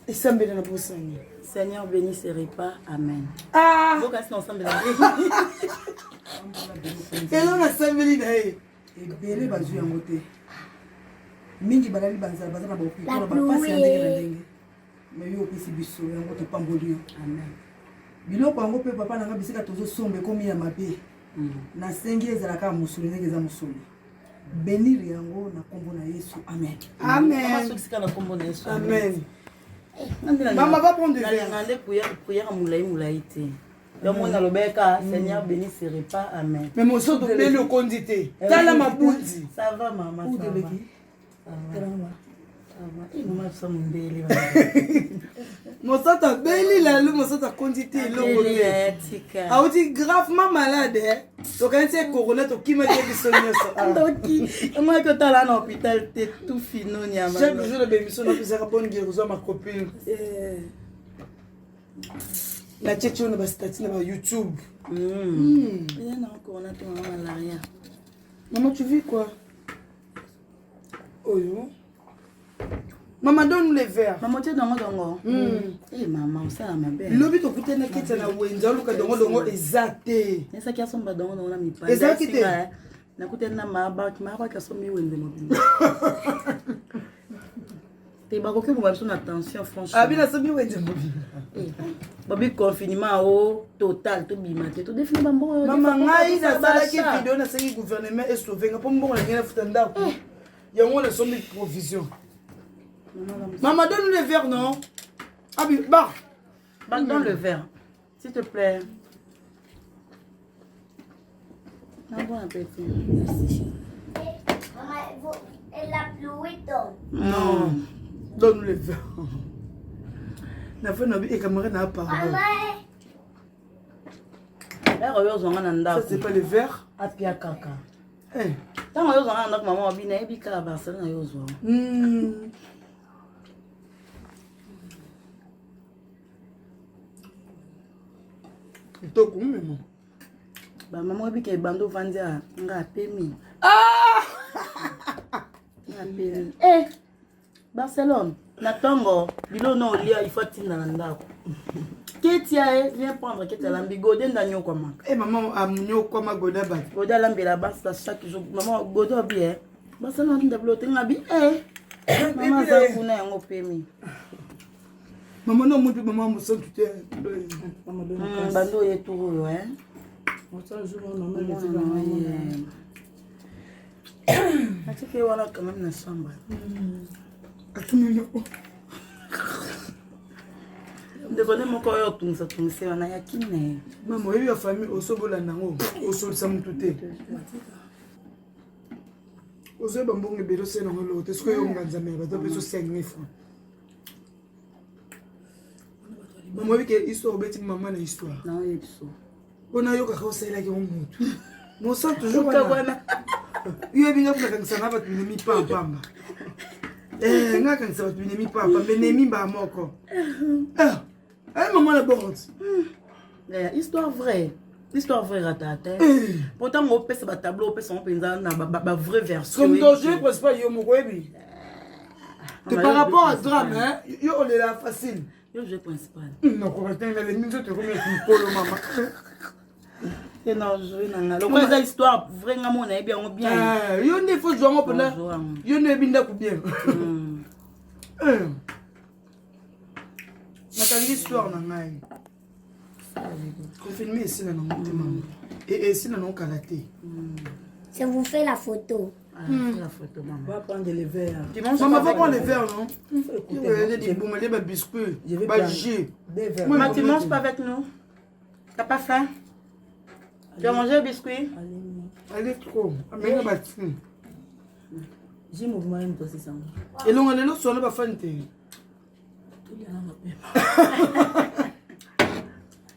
Esambela na bosani. Seigneur bénis ce repas. Amen. Ah! Bokasi na osambela. Elo nasambeli na ye. Ebele bazwi yango te. Mingi balali banzala baza na bahopitalo na bapasi ya ndenge na ndenge. Mais yo opesi biso yango topamboli yo. Amen. Biloko yango mpe papa na nga bisika tozosomba ekomi ya mabe. Nasengi ezala kaka mosuni ndenge eza mosuni. Benir yango na kombo na Yesu. Amen. Amen. Sukisika na kombo na Yesu. Amen. Maman va prendre des verres. Nalingaka nde prière prière molai molai te. Donc moi nalobaka Seigneur bénis ce repas. Amen. Mais mosoto beli okondi te. Tala mabundi. Ça va maman, ça va. Ça va. Ça va. Eh maman biso mondele. Mosoto abeli lalu mosoto akondi te eloko te. Tika. Auti gravement malade. Eh. Tokanisi ye corona tokimaki ye biso nyonso. Ah. Ndoki. Moi ko tala na hôpital te tout fino nyama. Chaque jour na bémission napesaka bonne guérison ma copine. Eh. Natie tio na ba statut na ba YouTube. Ya na corona te maman malaria. Maman, tu vis quoi Oyo. Maman, donne-nous les verres. Maman tie dongo dongo. Eh maman, osala mabe. Lobi tokutani na keti na wenze oluka dongo dongo eza te. Nesaki asomba dongo dongo na mipanda. Ezalaki te. Nakutani na maabaki, maabaki asombi wenze mobimba. Te bakoki koboma biso na tension franchement. Abi nasombi wenze mobimba. Babi confinement o total tobima te todefini bambongo. Mama ngai nasalaki video nasengi gouvernement esauve nga mpo mbongo na ngai nafuta ndako. Yango nasombi provision. Maman, donne-nous les verres, non Abi, bah. Bah, donne le verre, s'il te plaît. Ah, bon appétit. Merci, Maman, elle a pluie donc. Non. Donne-nous les verres. Na fait na et camarade na pardon. Maman. Verre oyo ozwanga na ndako. Ça c'est pas le verre. Apia kaka. Eh. Ntango oyo ozwanga na ndako mama wabi nayebi kaka Barcelone oyo ozwa. Kitoko mema. Ba mama oyebi ke ebanda ovandi a nga apemi. Ah! Nga apemi. Eh! Barcelone, na tongo bilo no olia il faut atinda na ndako. Ketia eh, viens prendre Ketia lambi Godé nda nyokwamaka. Eh maman amnyokwama Godé ba. Godé alambela basta chaque jour. Maman Godé abi eh. Barcelone atinda bilo te nga bi eh. Maman aza kuna yango pemi. Maman no mutu maman mosantu te. Bando oye tour oyo eh. Natiki ye wana quand même na chambre. Ndeko nde moko oyo otungisa tungisa wana ya kine. Mama oyebi ya famille osobolanda yango osolisa motu te. Ozoyeba mbongo ebele osala yango eloko te soki oyo nganzambe ya bato apesi 5000 francs. Mama oyebi ke histoire obeti mama na histoire. Naoyebi so. Mpo nayokaka osalelaki yango motu. Mosantu toujours wana. Yo yebi nga nakangisa na bato binemi pampamba. Eh, nga akangisa bato binemi pampamba, enemi mbala moko. Eh, eh mama la borde. Yeah, histoire vraie. Histoire vraie rata te. Po ntango opesa ba tableau opesa yango mpenza na ba vraie version. Comme danger principal yo moko oyebi. Que par rapport à drame, hein, yo olela facile. Yo jeu principal. Nakoka te nalembi nzoto ekomi ya mikolo mama. Te na joue na nga. Lokola eza histoire vraie nga moko nayebi yango bien. Eh, yo nde faut joue yango mpena. Yo nde oyebi ndako bien. Nakangi histoire na ngai. Confinement esila nango te mama. Et esila nango kala te. Je vous fais la photo. Ah, mm. La photo, maman. Va prendre les verres. Maman, va prendre les verres, non? Il y a des boumes, des biscuits, des jus. Maman, tu manges pas avec nous? T'as pas faim? Tu as mangé le biscuit? Allez, trop. Amène la batterie. J'ai mouvement, toi, c'est ça. Et l'on a les autres, on n'a pas faim.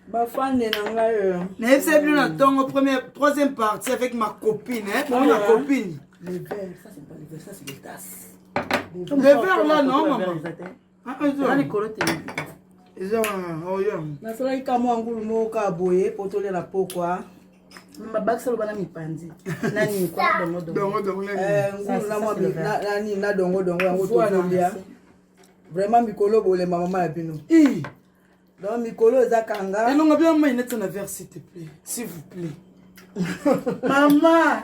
Bafande na ngai oyo. Nayebisa bino na ntongo première troisième partie avec ma copine hein, pour ma copine. Les verres, ça c'est pas les verres, ça c'est les tasses. Les verres là non maman. Eza likolo te. Eza wana oyo. Nasalaki ka mwa ngulu moko kaka boye po tolia na pokwa. Babakisa loba na mipanzi. Nani kwa dongo dongo. Dongo dongo. Eh, ngulu na mwa nani na dongo dongo yango tozolia. Vraiment mikolo bolemba mama na bino. Donc mikolo eza kanga. Elonga bien mai neti na verre s'il te plaît. S'il vous plaît. Mama.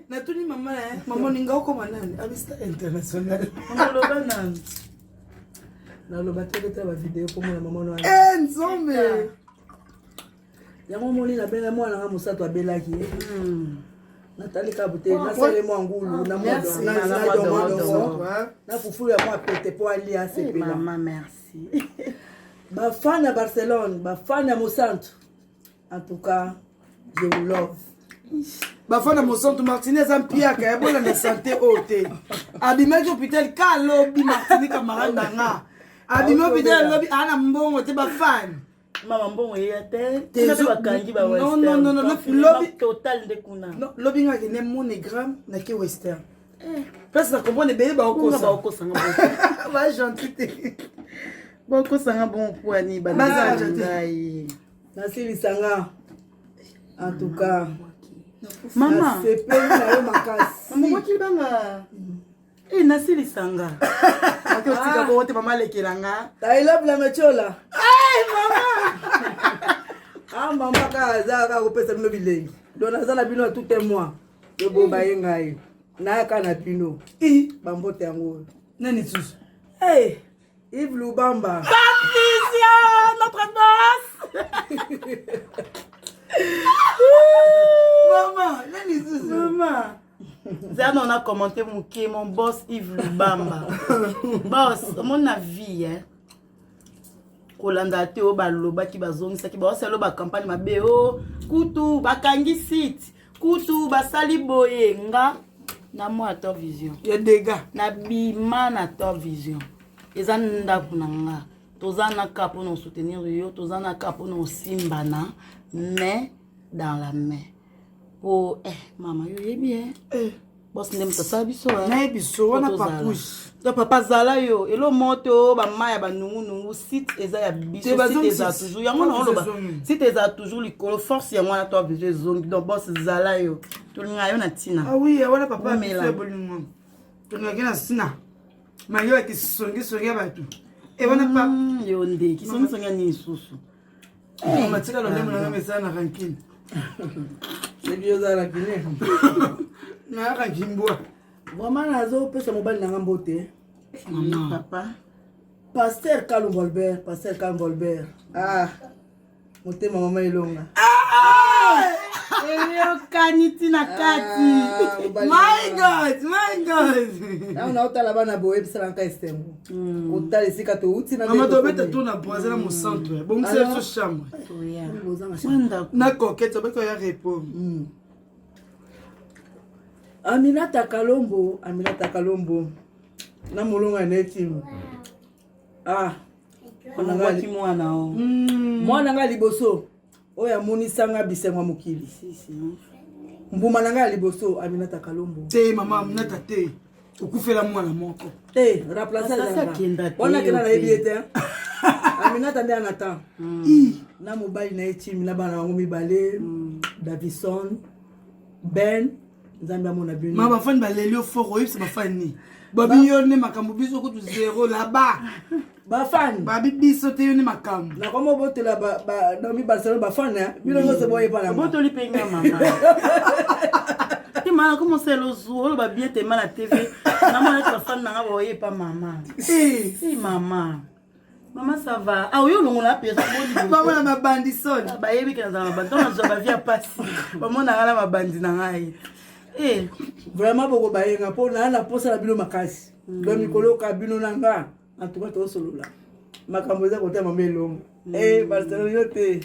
Natuni mama eh. Mama ninga okoma nani? Abista international. Mama loba nani? Naloba te kotala ba video mpo mona mama wana. Eh nzombe. Yango omoni nabenga mwana nga mosato abelaki. Natali kaka te nasali mwa ngulu na mwa dongodongo na fufulu ya mwa pete mpo alia asepela. Mama merci. Bafan ya Barcelone, bafan ya Mosantu, en tout cas je vous love. Bafana Mosantu, Martinez aza mpiaka ya bolanda sante oyo te. Abimaki hôpital ka alobi Martini camarade na nga. Abimi hôpital alobi ana mbongo te bafani. Mama mbongo eya te. Te, Kuna mpe bakangi ba Non, Western. non, non, non, Confinement lobi- total nde kuna. Non, lobi nga akende monogramme na ke Western. Place na comprendre ebele baokosa. Baokosanga bongo. Ba gentil te. Baokosanga bongo mpo ani Bazala gentil. ngai. Nasilisanga en tout cas. Mama. Nasepeli na yo makasi. Mama mwaki banga. Eh nasilisanga. Ake otika bongo te mama alekela nga. I love la mechola. Hey mama. Ah mama kaka aza kaka kopesa bino bilengi. Donc naza na bino tout un mois. Yo boba ye ngai. Nayaka na bino. I bambote yango. Nani susu? Hey, Yves Lubamba. Patricia, notre boss. Maman, nani susu? Maman. Zana, on a commenté Mouké, mon boss Yves Lubamba. Boss, mon avis, hein. Kolanda te oyo balobaki bazongisaki baosala ba campagne mabe o kutu bakangi site kutu basali boye nga na mwa Top Vision ya dégâts na bima na Top Vision eza ndako na nga toza na ka mpona soutenir yo toza na ka mpona osimbana mais dans la main po mama yo yebi eh boss nde moto asala biso nayebi so wana papouche to papa zala yo elo moto bamaya banungunungu site eza ya biso site eza toujours yango na oloba site eza toujours likolo force yango wana Top Vision ezongi donc boss zala yo tolinga yo na ntina. Ah oui wana papa biso ya bolingo tolingaki na ntina mayo ya kisongisongi ya bato e wana pa yo nde kisongisongi ya nini susu matika lolemo na nga eza na rankine soki oza rankine na rankimbwa. Vraiment nazopesa mobali na nga mbote. Papa Pasteur Kalumbo Albert, Pasteur Kalumbo Albert. Ah, motema mama elonga. Eyokani ntina kati. My God, my God. Ntango naotala bana boye ebisalaka esengo. Otala esika touti na mama tobeta tour na Brazza na Mosantu. Bongisela biso chambre. Na coquette obeka ya repos. Aminata Kalombo, Aminata Kalombo. Na molonga neti. Ah. Mwana o. Mwana nga liboso oyo amonisanga bisengo ya mokili. Mbuma na ngai ya liboso Aminata Kalombo. Te mama Aminata te. Okufela mwana moko. Te, remplacer wana kenda nayebi ye te. Aminata nde ana temps. Na mobali na ye Chimi na bana bango mibale, Davison, Ben, Nzambe amona bino. Ma bafani baleli yo fort oyebisa bafani nini? Babi yo nde makambo biso kutu zéro là-bas. Bafani babi biso te yo nde makambo. Nakoma obotela Naomi Barcelone bafani bino nyonso boyeba na botoli mpe nga mama. Te mana koma osala ozwa oloba bien te ma na TV namona ete bafani nanga baoyepa mama. Eh mama. Mama ça va. Ah oyo longola pesa boni. Mama na mabandi son. Bayebi ke nazala mabandi. Ntango nazwa ba vie ya pasi. Bamonaka na mabandi na ngai. Eh vraiment boko bayenga mpo na na posa na bino makasi. Donc mikolo ka bino na nga en tout cas tosolola. Makambo eza kotema mama elongo. Eh Barcelone yo te.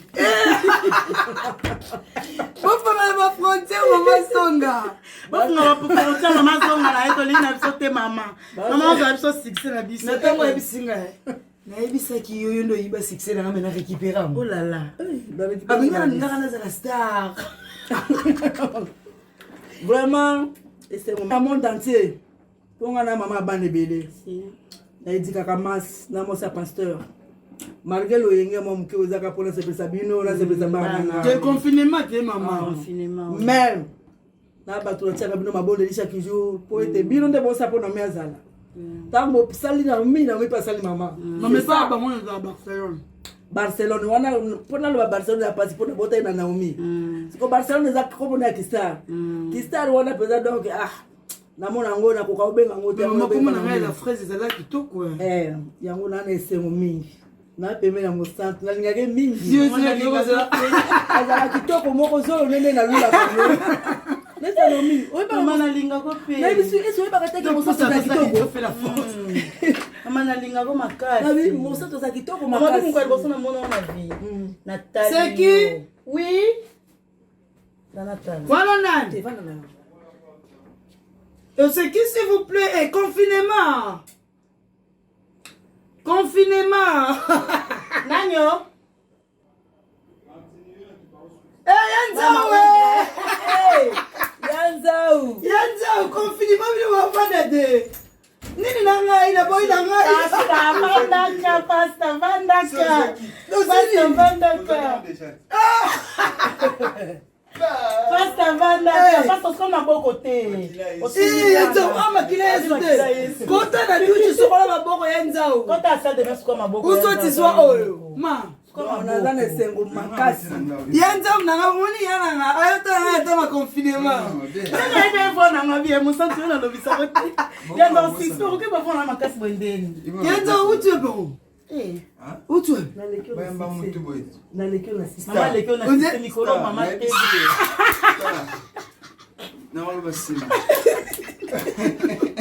Bofanga ba frontière mama songa. Bofanga ba frontière mama songa na ye tolingi na biso te mama. Mama ozwa biso succès na biso. Na ntango oyebisi ngai nayebisaki yo yo nde oyiba succès na nga me na récupéré yango. Oh là là. Babenga na ningaka nazala star. Vraiment esengo na monde entier. Mpo nga na mama bana ebele. Nayedikaka masse na mwasi ya pasteur. Malgré loyenge mwa moke ozaka mpo nasepelisa bino nasepelisa bana na nga. Confinement te mama. Confinement. Même na bato natiaka bino mabondeli chaque jour mpo ete bino nde bosa mpo na mi azala. Ntango osali na mi na mpe asali mama. Mama epa bango na Barcelone. Barcelone wana mpo naloba Barcelone ya pasi mpo nabotaki na Naomi. Siko Barcelone eza kombo ya Kistar. Kistar wana mpenza donc ah namona yango nakoka kobenga yango te. Mama kombo na ngai la fraise ezalaki kitoko. Eh, yango na na esengo mingi. Na pembeni ya mosantu nalingaki mingi. Azala kitoko moko zolo nene nalulaka yo. Neti Naomi, Mama nalingako mpe. Nayebi esi oyebaka te ke mosantu aza kitoko. Mama nalingako makasi. Nabi mosantu aza kitoko Mama makasi. moko liboso namona na vie. Natali. C'est qui? Oui. Natali. Wana nani? Te, vanda na yo. C'est qui s'il vous plaît? Eh, confinement. Confinement. Nanyo? Eh, Yanzao, eh. Hey, Yanzao. Yanzao, confinement bino bafanda te. Nini na ngai naboyi na ngai. Pasta vandaka, pasta vandaka. Pasta vandaka. Pasta vandaka. Pasta osiko maboko te. Eh, Yanzao, ah makila Yesu te. Kota na duchi sokola maboko ya Nzao. Kota asal de siko maboko. Usotiswa oyo. Ma. Donc, naza na esengo makasi. Ya Nzao nanga moni ya nanga ayota nanga ata ma confinement. Ngai mpe nanga bien mosantu oyo nalobisako te. Yanda osisi okoki bavona makasi boye ndeni. Ya Nzao utu epo. Utu. Naleki yo na Bayamba succès. mutu boye. Naleki yo na succès. Mama aleki yo na sise mikolo mama te. Nakoloba nsima.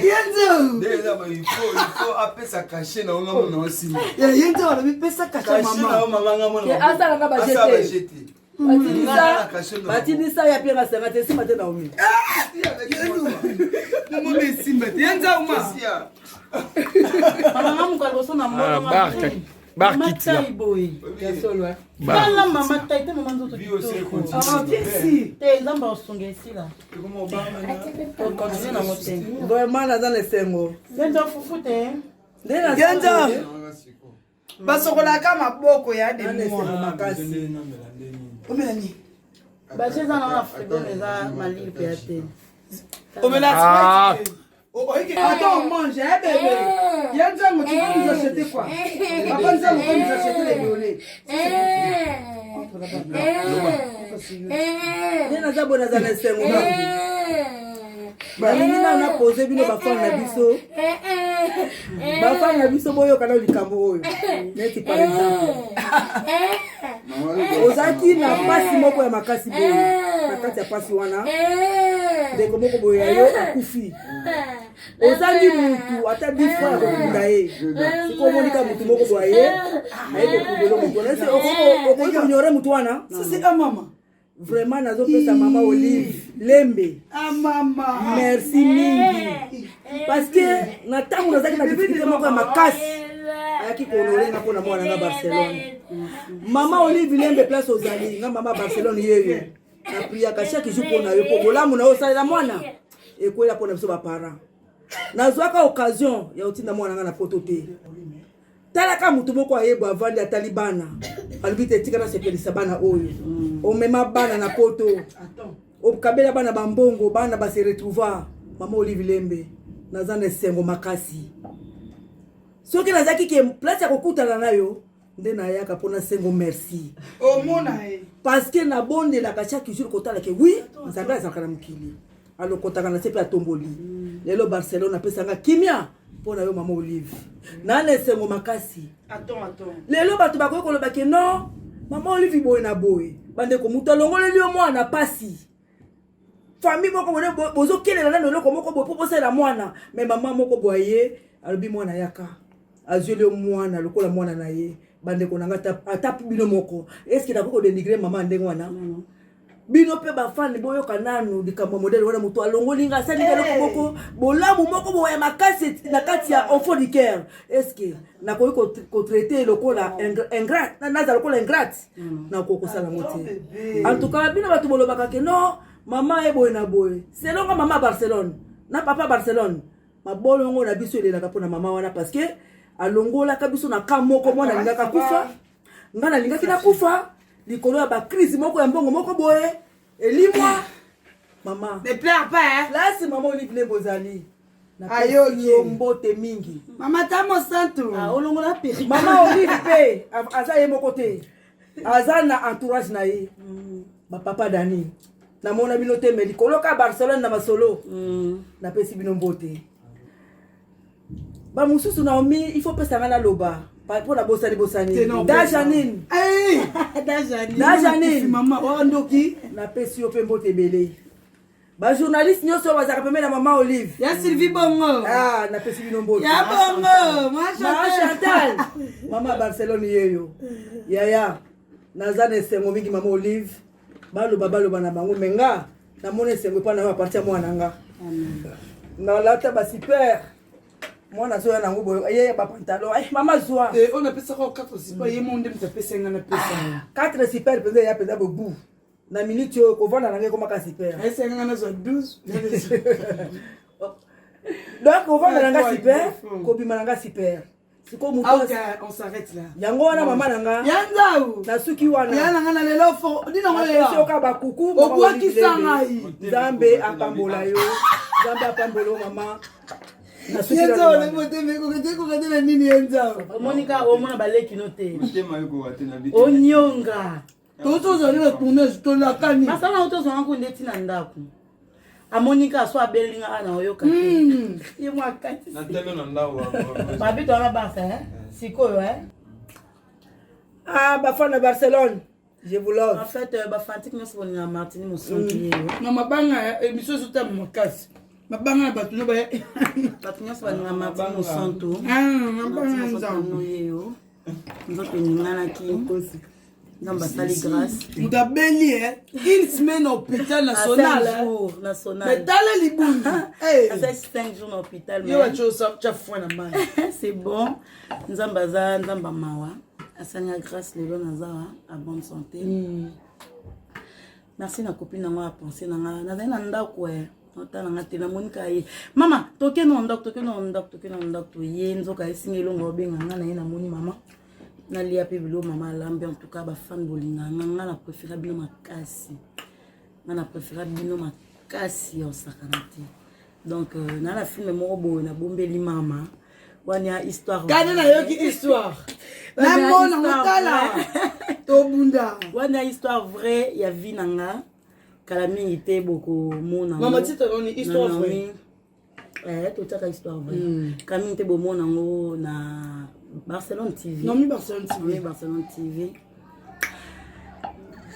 Ya Nzao. Nde eza boye, il faut apesa cachet na yo nga mona osimba. Ya ye Nzao alobi pesa kasha Cachet na yo mama. mama nga mona. Ke asala nga ba Asala jete. ba jete. Batindisa batindisa ya Pierre Asenga te esimba te Naomi. Mama esimba te. Ya Nzao ma. Sia. Mama nga mokolo liboso na Ah, mona bar, bar mama kit là. tai boye. Ya solo eh. Tala mama tai te mama nzoto Vie aussi kitoko. continue. Ah, bien si. Te nzambe aosunga esila. Ekoma obanga na- Continue nango te. Vraiment naza na esengo. Nzambe fufu te. Nde na Ya Nzao. Nanga siko. Basokolaka maboko ya na de esengo moi. makasi. Nde namela nde nini. Omela nini? Baje eza nango na frigo mais eza malili mpe ya te. Omela Ah. Sprite. Oh, ok. Attends, on mange, hein, bébé. Ya Nzango, tu vas nous acheter quoi? Papa Nzango va nous acheter les données. Nde naza boye naza na esengo mingi. Nalingi nanu napose bino bafane na biso. Bafane na biso boyoka nano likambo oyo. Neti par exemple. Ozalaki na pasi moko ya makasi boye. Na kati ya pasi wana ndeko moko boye ya yo akufi. Ozangi mutu ata 10 francs ya kokunda ye. Sikoyo omonika mutu moko boye ye aye kokundela mutu wana. Ese okoki koignore mutu wana? Ça, c'est un maman. Vraiment nazopesa mama Olive Lembe. Ah, maman. Merci mingi. Parce que na ntango nazalaki na difficulté moko ya makasi ayaki kohonore nga mpona mwana nga Barcelone. Mama Olive Lembe place ozali nga mama Barcelone yeyo. Napriaka chaque jour mpona yo mpo bolamu na yo osalela mwana ekwela mpona biso baparent. Nazwaka occasion ya kotinda mwana nga na poto te. Talaka motu moko ayebo avandi atali bana alobi te tika nasepelisa bana oyo. Omema bana na poto okabela bana bambongo bana base retrouva. Mama Olive Lembe naza na esengo makasi. Soki nazalaki ke place ya kokutana na yo nde nayaka mpona sengo merci. Omona ye. Parce que nabondelaka chaque jour kotala ke oui nzambe azalaka na mokili alokotaka na se mpe atomboli. Lelo Barcelone apesanga kimia mpona yo mama Olive. Na na esengo makasi. Attends, attends. Lelo bato bakoki koloba ke non mama Olive boye na boye. Bandeko moto alongoleli yo mwana pasi. Famille moko boye bozokelela nano eloko moko boye mpo bosalela mwana. Mais mama moko boye ye alobi mwana yaka. Azweli yo mwana lokola mwana na ye. Bandeko na nga ata bino moko. Est-ce que nakoki kodénigrer mama ndenge wana? Bino mpe bafani boyoka nanu likambo ya modele wana moto alongoli nga asali nga eloko moko bolamu moko boye ya makasi na kati ya enfant du cœur. Est-ce que nakoki kotraite lokola ingrat, naza lokola ingrate? Nakoki kosala yango te. En tout cas bino bato bolobaka ke non mama ye boye na boye. Selon nga mama Barcelone na papa Barcelone mabolongo na biso elelaka mpona mama wana parce que alongolaka biso na ka moko mwana alingaka kufa nga nalingaki nakufa likolo ya bacrise moko ya mbongo moko boye elimwa mama. Ne pleure pas, hein. Place mama Olive Lembe ozali. Ayoki yo mbote mingi. Mama ta mosantu. Ah, olongola perruque. Mama Olive pe aza ye moko te. Aza na entourage na ye. Ba papa Dani. Namona bino te mais likolo ka Barcelone na masolo. Napesi bino mbote. Ba mosusu Naomi, il faut pesa nga naloba. Mpo na bosani bosani. Da Janine. Hey! Da Janine. Da Janine. Mama, oyo ndoki. Napesi yo pe mbote ebele. Ba journaliste nyonso bazalaka pembeni na mama Olive. Ya Sylvie Bongo. Ah, napesi bino mbote. Ya Bongo, ma Chantal. Mama Barcelone yeyo. Yaya, naza na esengo mingi mama Olive. Baloba baloba na bango mais nga namona esengo epai na yo à partir ya mwana nga. Nalata ba super. Mwana azoya nango boye ye ba pantalon. Eh, mama zwa. Eh, on apesaka 4 super, ye mo nde moto apesa nga na pesa. 4 super mpenza eya mpenza bobu. Na minute oyo kovanda na ngai ekomaka super. Ayesaka nga nazwa 12. Donc kovanda na nga super, kobima na nga super. Sikoyo moto Ok, on s'arrête là. yango wana mama na nga. Ya nzau. Nasuki wana. Ya na nga na lelo fo. Dina ngo Napesi yo kaka bakuku. Mama Obwakisa Olive ngai. Nzambe apambola yo. Nzambe apambola yo mama. Nasuki Ya na nzau wana. na motema ekoka te koka te na nini ya nzau. Omoni kaka omona baleki no te. Motema ekoka te na biso. Onyonga. Tozozali na tournage tolakani. Masala oyo tozwanga ko ndeti na ndako. Amoni kaka so abeli nga ana oyoka te. Ye mwa akatisi. Na telo na ndako. Babi to wana Barça hein. Sikoyo hein. Ah, bafana na Barcelone. Je vous love. En fait, ba fanatique nyonso bolinga Martini Mosantu ye. Na mabanga émission ezotama makasi. Mabanga na bato no baya. Bato nyonso balinga Martini Mosantu. Ah, mabanga Martini Mosantu nzambe. no ye yo. Nzoto eninganaki. Nzambe asali grâce. Moto abeli eh, une semaine na hôpital national. À 5 jours national. Mais tala libundu. Eh. Asali 5 jours na hôpital. Yo batio tya foin na mai. C'est bon. Nzambe aza nzambe mawa. Asali nga grâce lelo naza à bonne santé. Merci na copine nango ya pensée na nga. Nazali na ndako eh. Otala nga te namoni ka ye. Mama, toke na ndako, toke na ndako, toke na ndako toye nzoka esinga elongo obenga nga na ye namoni mama. Nalia pe bilo mama alambi en tout cas ba fan bolinga nga nga na préféra bino makasi. Nga na préféra bino makasi ya osakana te. Donc na la film moko boye na bombeli mama. Wana histoire. Kani nayoki histoire. Namona ngotala. Tobunda. Wana histoire vraie ya vie na nga. Kala mingi te bokomona. Mama titre noni histoire vraie. Eh, totiaka histoire vraie. Kala mingi te bomona yango na Barcelone TV. Nomi Barcelone TV. Nomi Barcelone TV.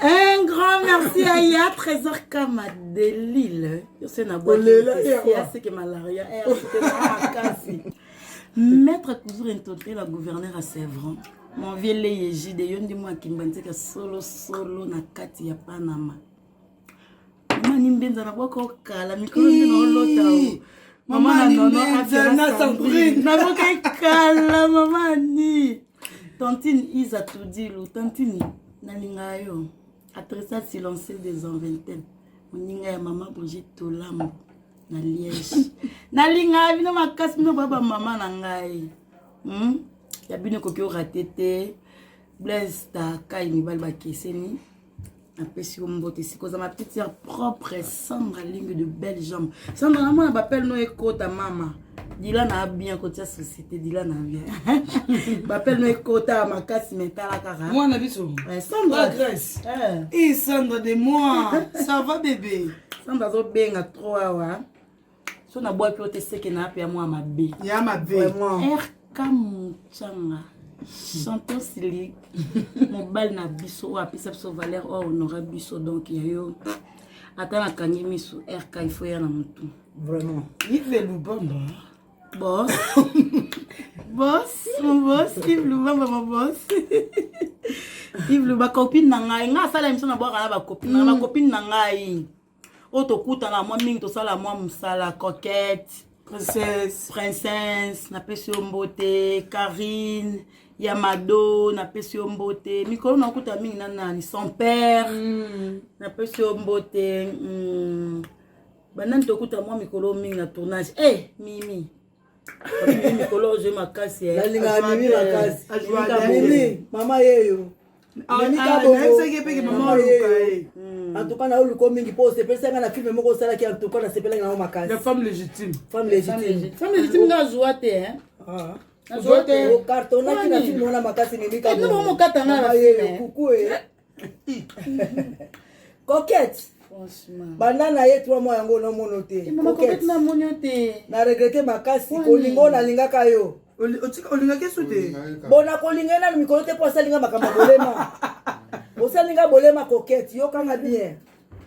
Un grand merci à Ya Trésor Kama de Lille. Yo se na boîte. C'est que malaria. Maître Kouzour Ntoté, la gouverneure à Sevran. Mon vieux Leye Jide, yo ndi mwa kimbanzika solo solo na kati ya Panama. Mama ni mbenza na bwaka okala mikolo nde na olota o. Mama na nono afira na Sandrine. Na bwaka ekala mama ni. Tantine Isa Tudilu, tantine nalinga yo. Adressa silencieux des envingtaines. Moninga ya mama Brigitte Tolambo na Liège. Nalinga bino makasi bino baba mama na ngai. Ya bino ekoki orate te. Blaise Takai mibali bakeseni. Napesi yo mbote sikoza ma petite sœur propre Sandra Lingue de belles jambes. Sandra namona bapele no ekota mama. Dila na bien kotia société dila na bien. Bapele no ekota makasi mais tala kaka. Mwana biso. Sandra Grèce. Eh Sandra de moi. Ça va bébé? Sandra azobenga trop awa. So na bwaki ote seke na ape ya mwa mabe. Ya mabe. RK Muchanga. Chanteur Sili mobali na biso oyo apesa biso valeur oyo honora biso donc ya yo ata nakangi miso RK il faut ya na motu. Vraiment. Yves Lubamba. Boss. Boss, mon boss, Yves Lubamba mon boss. Yves Lubamba copine na ngai, nga asala émission na bwaka na ba copine, na ba copine na ngai. Oyo tokutana mwa mingi tosala mwa mosala coquette. Princesse. Princesse, napesi yo mbote, Karine, Yamado, napesi yo mbote. Mikolo nakuta mingi na nani, son père. Napesi yo mbote. Banani tokuta mwa mikolo mingi na tournage. Eh, Mimi. Mimi mikolo ozwi makasi. Nalinga Mimi makasi. Mimi, mama yeyo. Mimi kabongo. Nayebisaki ye pe ke mama oluka ye. En tout cas naoluka mingi mpo osepelisa nga na film moko osalaki, en tout cas nasepelaki nango makasi. La femme légitime. Femme légitime. Femme légitime, nga azwa te, hein. Ah. Azwa te. Okartonaki na film wana makasi. Mimi. Eh, bino bomokatanga na film, eh. Kuku e Coquette. Franchement. Banda na ye 3 mois yango namono te. Mama Coquette, namoni yo te. Na regrette makasi kolinga oyo nalingaka yo. Olingaki esu te. Bona kolinga ye nanu mikolo te mpo asalinga makambo ya bolema, osalinga bolema. Coquette, yokanga bien,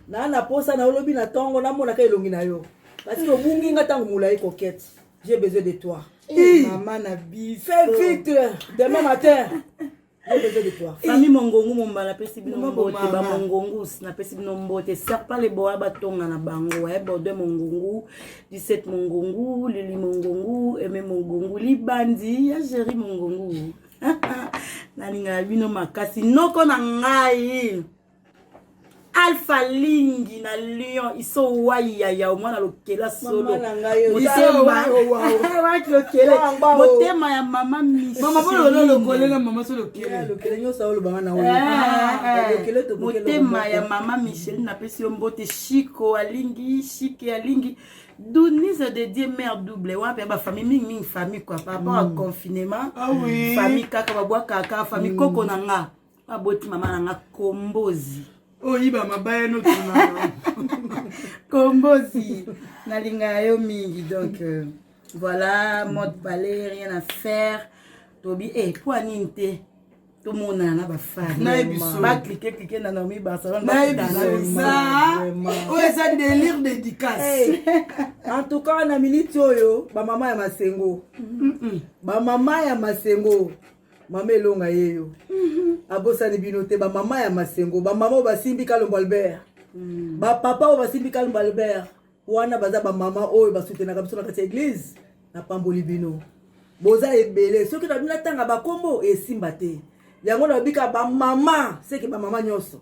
naa na posa na olobi na ntongo namonaka elongi na yo parce que obungi nga ntango molai. Coquette, j'ai besoin de toi. Mama na biso. Fais vite, demain matin j'ai besoin de toi. Famille Mongongu momba, napesi bino Mama mbote. Bomama. Bamongongus, napesi bino mbote. Serpent leboya, batonga na bango borde Mongongu 17, Mongongu Lili, Mongongu Eme, Mongongu Libandi ya Géri Mongongu. Nalingaka bino makasi. Noko na ngai Alpha Lingi na Lyon, iso wayaya, omwana lokela solo. Mama na ngai, motema waki lokele. Wangba o. Motema ya mama. Mama mpo lokole na mama so lokele. Lokele nyonso aolobanga na Eh, lokele tobokele. Motema ya mama Micheline, napesi yo mbote. Chiko alingi Chike, alingi Dunise de Dieu, mère double wana mpe bafamille mingimingi, famille quoi, par rapport à confinement. Ah oui. Famille kaka babwakaka famille. Koko na nga baboti mama na nga Kombozi. Oyiba mabaya notuna. Kombozi, nalingaka yo mingi. Donc voilà, mode palais, rien à faire. Tobi e po anini te, tomonana na bafari. Nayebi so. Baclique clique na Naomi Barcelone. Nayebi bakutana. so eza oyo eza délire dédicace. En tout cas na miniti oyo, bamama ya Masengo, bamama ya Masengo, mama Elonga yeyo abosani bino te. Bamama ya Masengo, bamama oyo basimbi Kalombo Albert, bapapa oyo basimbi Kalombo Albert wana, baza bamama oyo basutenaka biso na kati ya église. Napamboli bino, boza ebele. Soki na bino natanga bakombo esimba te, yango nabika bamama seke, bamama nyonso,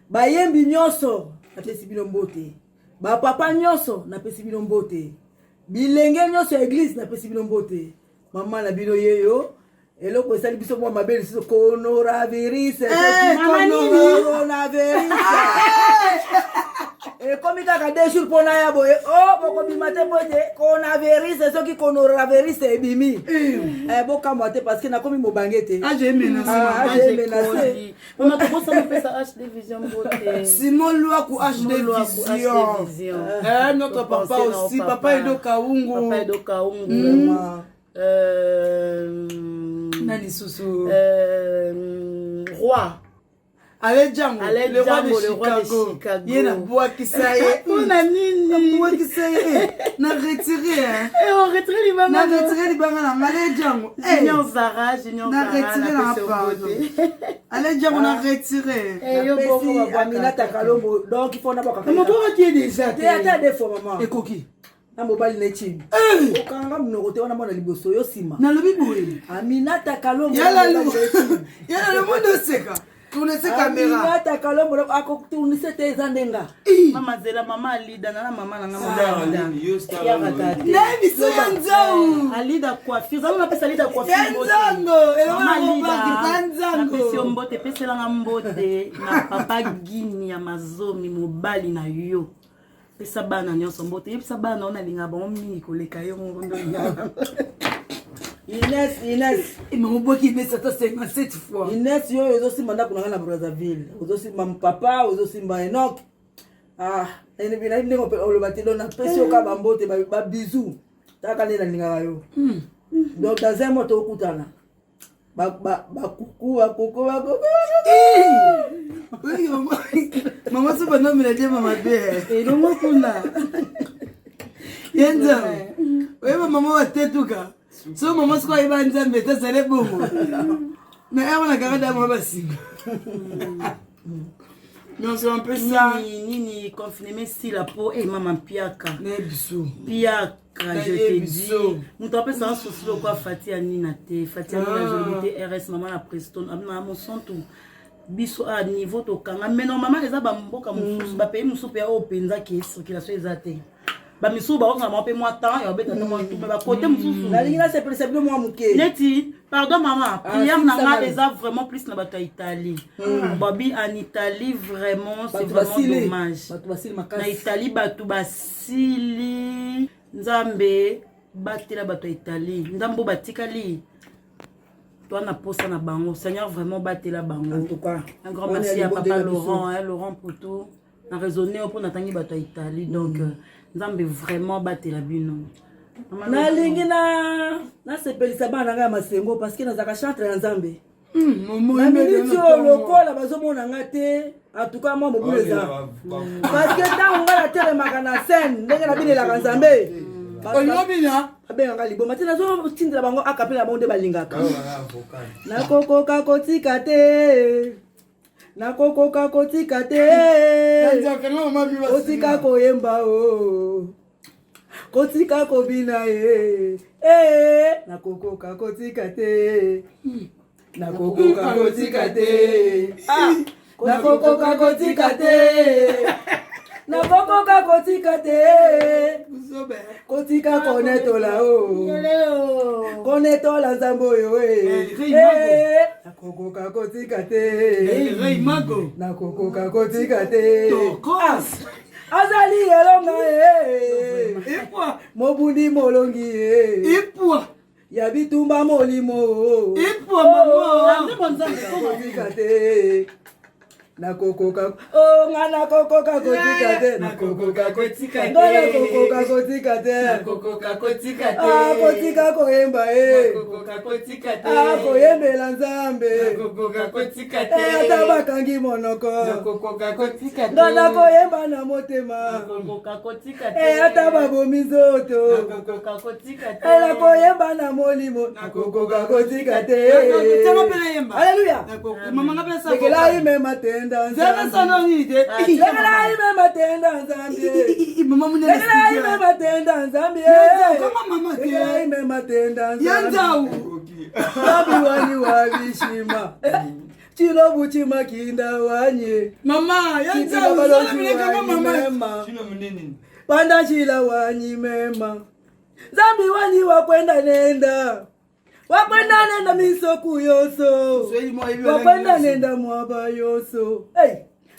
bayembi nyonso, napesi bino mbote. Bapapa nyonso, napesi bino mbote. Bilenge nyonso ya église, napesi bino mbote. Mama na bino yeyo. Eloko esali biso mwa mabe lisusu, coronavirus. Mama nini? Coronavirus ekomi kaka 2 jours mpona ya boye o bokobima te po ete coronavirus. Soki coronavirus ebimi, bokamwa te parce que nakomi mobange te. Age emenase. Ah, age emenase. Mama, tobosana opesa HD Vision mbote. Simon Luaku, HD Simon Luaku, HD Vision. Vision. Eh, notre papa Topense na aussi, papa. papa Edo Kaungu. Papa Edo Kaungu. Vraiment. Na lisusu. Roi. Ale Django, Ale le roi de Django, le roi de Chicago. Chicago. Ye nabwakisa ye. Mpona nini? Nabwakisa ye. Na retire, hein. Eh, on retire libanga. Na retire libanga na nga, Ale Django. Eh, Junior Zara, Junior na Zara, retire na napesi yo pardon. mbote. Ale Django, na retire. Eh, yo bongo Napesi babwaka. Aminata Kalombo, donc il faut nabwaka. Mabwakaki ye déjà. Te, ata deux fois, mama. Ekoki. Na mobali neti okanga monoko te wana, mwana liboso yo nsima. Nalobi boye. Aminata Kalombo. Yalalu. Yalalu mondo oseka. Tourne caméra. Aminata Kalombo akotournise te, eza ndenga. Mama zela, mama Alida nana, mama na nga mama Star Alida. nini, yo star Yakaka te. Nayebi so ya nzau. Alida coiffure, zala napesa Alida coiffure Ya mbote. nzango, eloko Mama na Alida, mobaki, pa nzango. napesi yo mbote, epeselanga mbote na papa Gini ya Mazomi, mobali na yo. Pesa bana nyonso mbote, yebisa bana oyo nalingaka bango mingi koleka yo moko nde olingaka. Ines, Ines. Mama Ines ata 57 fois. Ines oyo ozosimba ndako na ngai na Brazzaville, ozosimba papa, ozosimba Enok. Ah, nayebi ndenge oloba te. Donc napesi yo kaka bambote, babizu, taka nde nalingaka yo. Donc dans un mois tokutana. Bakuku, bakuku, bakuku. Mama so banomela die mama be. Elongo kuna. Ye nzambe oyeba mama batetuka so mama siko ayeba nzambe etazale bongo na ye wana kaka da mama basinga nyonso ampesa. Nini nini, confinement esila po e mama mpiaka. Na biso. Mpiaka, je te Nayebi dis. so. Moto apesaka susi lokwa Fati ya Nina te, Fati ya Nina. Ah. Jolobi te rs mama na Preston na Mosantu, biso a niveau tokanga, mais normalement eza bamboka mosusu, bapays mosusu mpe oyo mpenza ke circulation eza te. Bamisusu bakozala bango mpe mwa temps ya kobeta ta mwa tour, mais bakote mosusu. Nalingi nasepelisa bino mwa moke. Neti, pardon mama, Ah, prière na nga sala. eza vraiment plus na bato ya Italie. Babi, en Italie, vraiment, c'est Bato vraiment basili, dommage. bato basili Na makasi. Italie bato basili. Nzambe batela bato ya Italie, nzambe oyo batikali toa na posa na bango. Seigneur, vraiment batela bango. En tout cas, un grand wana merci à libondeli papa na biso. Laurent, hein, Laurent Poutou na raisonné mpo natangi bato ya Italie. Donc Nzambe vraiment batela bino. Mama. Nalingi na nasepelisa bana na ngai ya Masengo, parce que nazalaka chantre ya Nzambe. Na miniti oyo, lokola bazomona nga te, en tout cas mwa mobulu eza, parce que ntango ngai natelemaka na scène, ndenge nabinelaka Nzambe, Olobina. babengaka liboma te. Nazotindela bango akapela na bango nde balingaka. Nakokoka kotika te, nakokoka kotika te, kotika koyemba o, kotika kobina ye. Eh, nakokoka kotika te, nakokoka kotika te. Ah, nakokoka kotika te, nakokoka kotika te, kotika konetola o, konetola Nzambe oyo e. Eh, nakokoka kotika te, nakokoka kotika te. Azali elonga e, mobundi molongi e ya bitumba molimo. Kotika te, nakokoka o, nga nakokoka kotika te, Nakokoka kotika te. Nga nakokoka kotika te. Nakokoka kotika te. Ah, kotika koyemba e. Nakokoka kotika te. Ah, koyembela Nzambe. Nakokoka kotika te. Eh, ata bakangi monoko, Nakokoka kotika te. nga nakoyemba na motema. Nakokoka kotika te. Eh, ata babomi nzoto, Nakokoka kotika te. Eh, nakoyemba na molimo, nakokoka kotika te. Aleluya. Lekela ime matenda Nzambe, lekela ime matenda Nzambe, lekela ime matenda Nzambe, lekela ime matenda Nzambe. Nzambi wani wabishima chilobu chimakinda wanye. Mama. Chipila balozi wanyi mema. Panda chila wanyi mema. Nzambi wanyi wakwenda nenda, wakwenda nenda misoku yoso, wakwenda nenda mwaba yoso. Hey,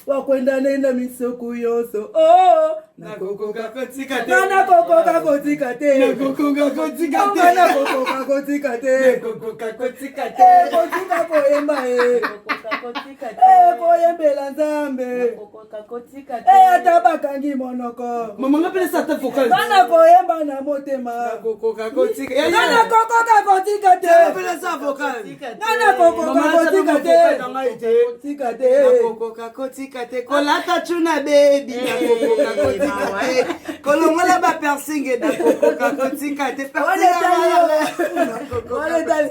wakwenda nenda misoku yoso. Oh, Nakokoka kotika te. nga nakokoka kotika te. Nakokoka kotika Nga te. nakokoka kotika te. Nakokoka kotika te. Eh, kotika koyemba e. Nakokoka kotika te. Eh, koyembela Nzambe. Nakokoka kotika te. Eh, ata bakangi monoko, Mama, nga pesa ata vocal. nga nakoyemba na motema. Nakokoka kotika. Nga nakokoka kotika te. Pesa vocal. Nga nakokoka kotika te, tika te. Nakokoka kotika te kolata tuna bebi, nakokoka kotika te kolongola bapiercing, nakokoka kotika te. Wana etali yo. Wana etali.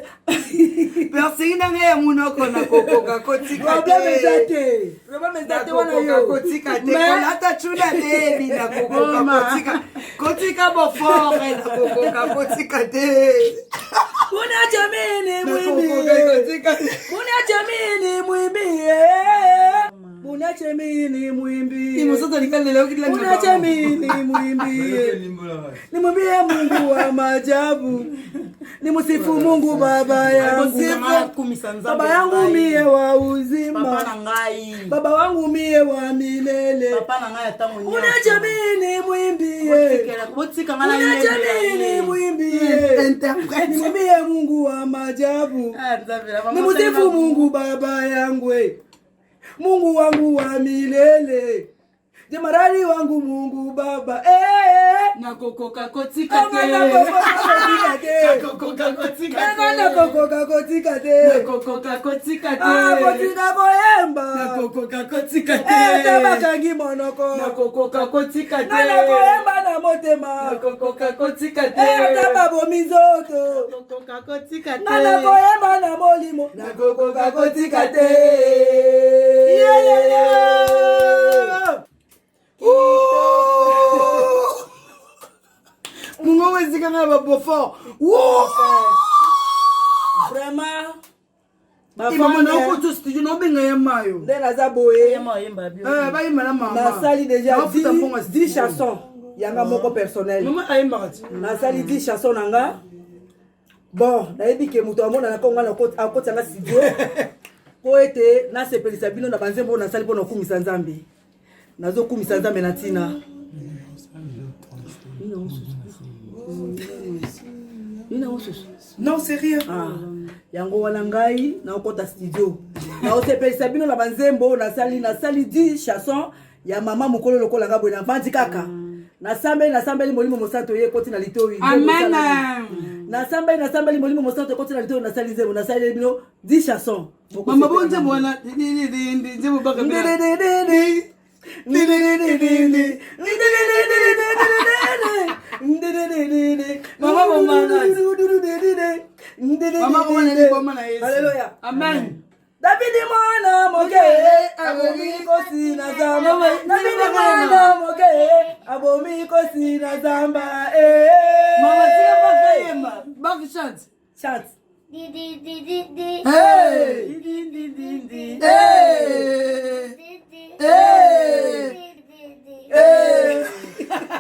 Piercing na ngai ya monoko, nakokoka kotika. Problème eza te, problème eza te wana. Nakokoka Yo kotika te Mais- kolata tuna bebi, nakokoka kotika, kotika bofore, nakokoka kotika te. Uniache mimi Nakokoka nimwimbie. kotika te. Uniache mimi nimwimbie. Uniache mimi nimwimbie. Uniache mimi nimwimbie. Nimwimbie Mungu wa maajabu. Nimsifu Mungu baba yangu. Kumisa Nzambe. Baba yangu mie wa uzima. Papa na ngai. Baba wangu mie wa milele. Papa na ngai ya ntango nyonso. Uniache mimi nimwimbie. Botika ngai na Uniache yembela mimi ye. nimwimbie. Interprète. Nimwimbie Mungu wa maajabu. Ah, Nzambe, na mama. Nimsifu Mungu baba yangu, eh. Mungu wangu wa milele, jemadari wangu Mungu baba, eh. Nakokoka kotika Nga te. nakokoka kotika te. Nakokoka kotika Nga te. nakokoka kotika te. Nakokoka kotika te. Ah, kotika koyemba. Nakokoka kotika Eh, ata te. bakangi monoko, Nakokoka kotika te. nga nakoyemba na motema. Nakokoka kotika te. Eh, ata babomi nzoto, Nakokoka kotika te. nga nakoyemba na molimo, nakokoka kotika te. Yeah. Mongongo esika ngai babeauforts. Vraiment. Mama, naokota studio, naobenga ye mayo. Nde naza boye. Yema oyemba bio. Bayemba na mama. Nasali déjà Naofuta mbongo ya 10 studio. chansons. Yanga moko personnel. Mama ayembaka ti. Nasali 10 chanson na nga. Bon, nayebi ke moto amonana ko nga akoti yanga studio mpo ete nasepelisa bino na banzembo oyo nasali mpo na kokumisa Nzambe. Nazokumisa Nzambe na ntina. Non, c'est rien. Ah, yango wana ngai nakokɔta studio naosepelisa bino na banzembo oyo nasali nasali 10 chanson ya mama mokolo lokola nga boye navandi kaka nasambeli nasambeli molimo mosantu ye ekoti na litoi Amen. nasambeli nasambeli molimo mosantu ekoti na litoi nasali nzembo nasaleli bino 10 chanson Mama bo nzembo wana nzembo baka Mama bomana. Mama bomana ni bomana Yesu. Alléluia. Amen. Davidi mwana moke abomi kosi na zamba. Davidi mwana moke abomi kosi na zamba. Eh. Mama tika baka yemba. Baka chante. Chante. Di di di di di. Hey. Di, di, di, di. Hey. Di di. Hey. Di di di. Hey.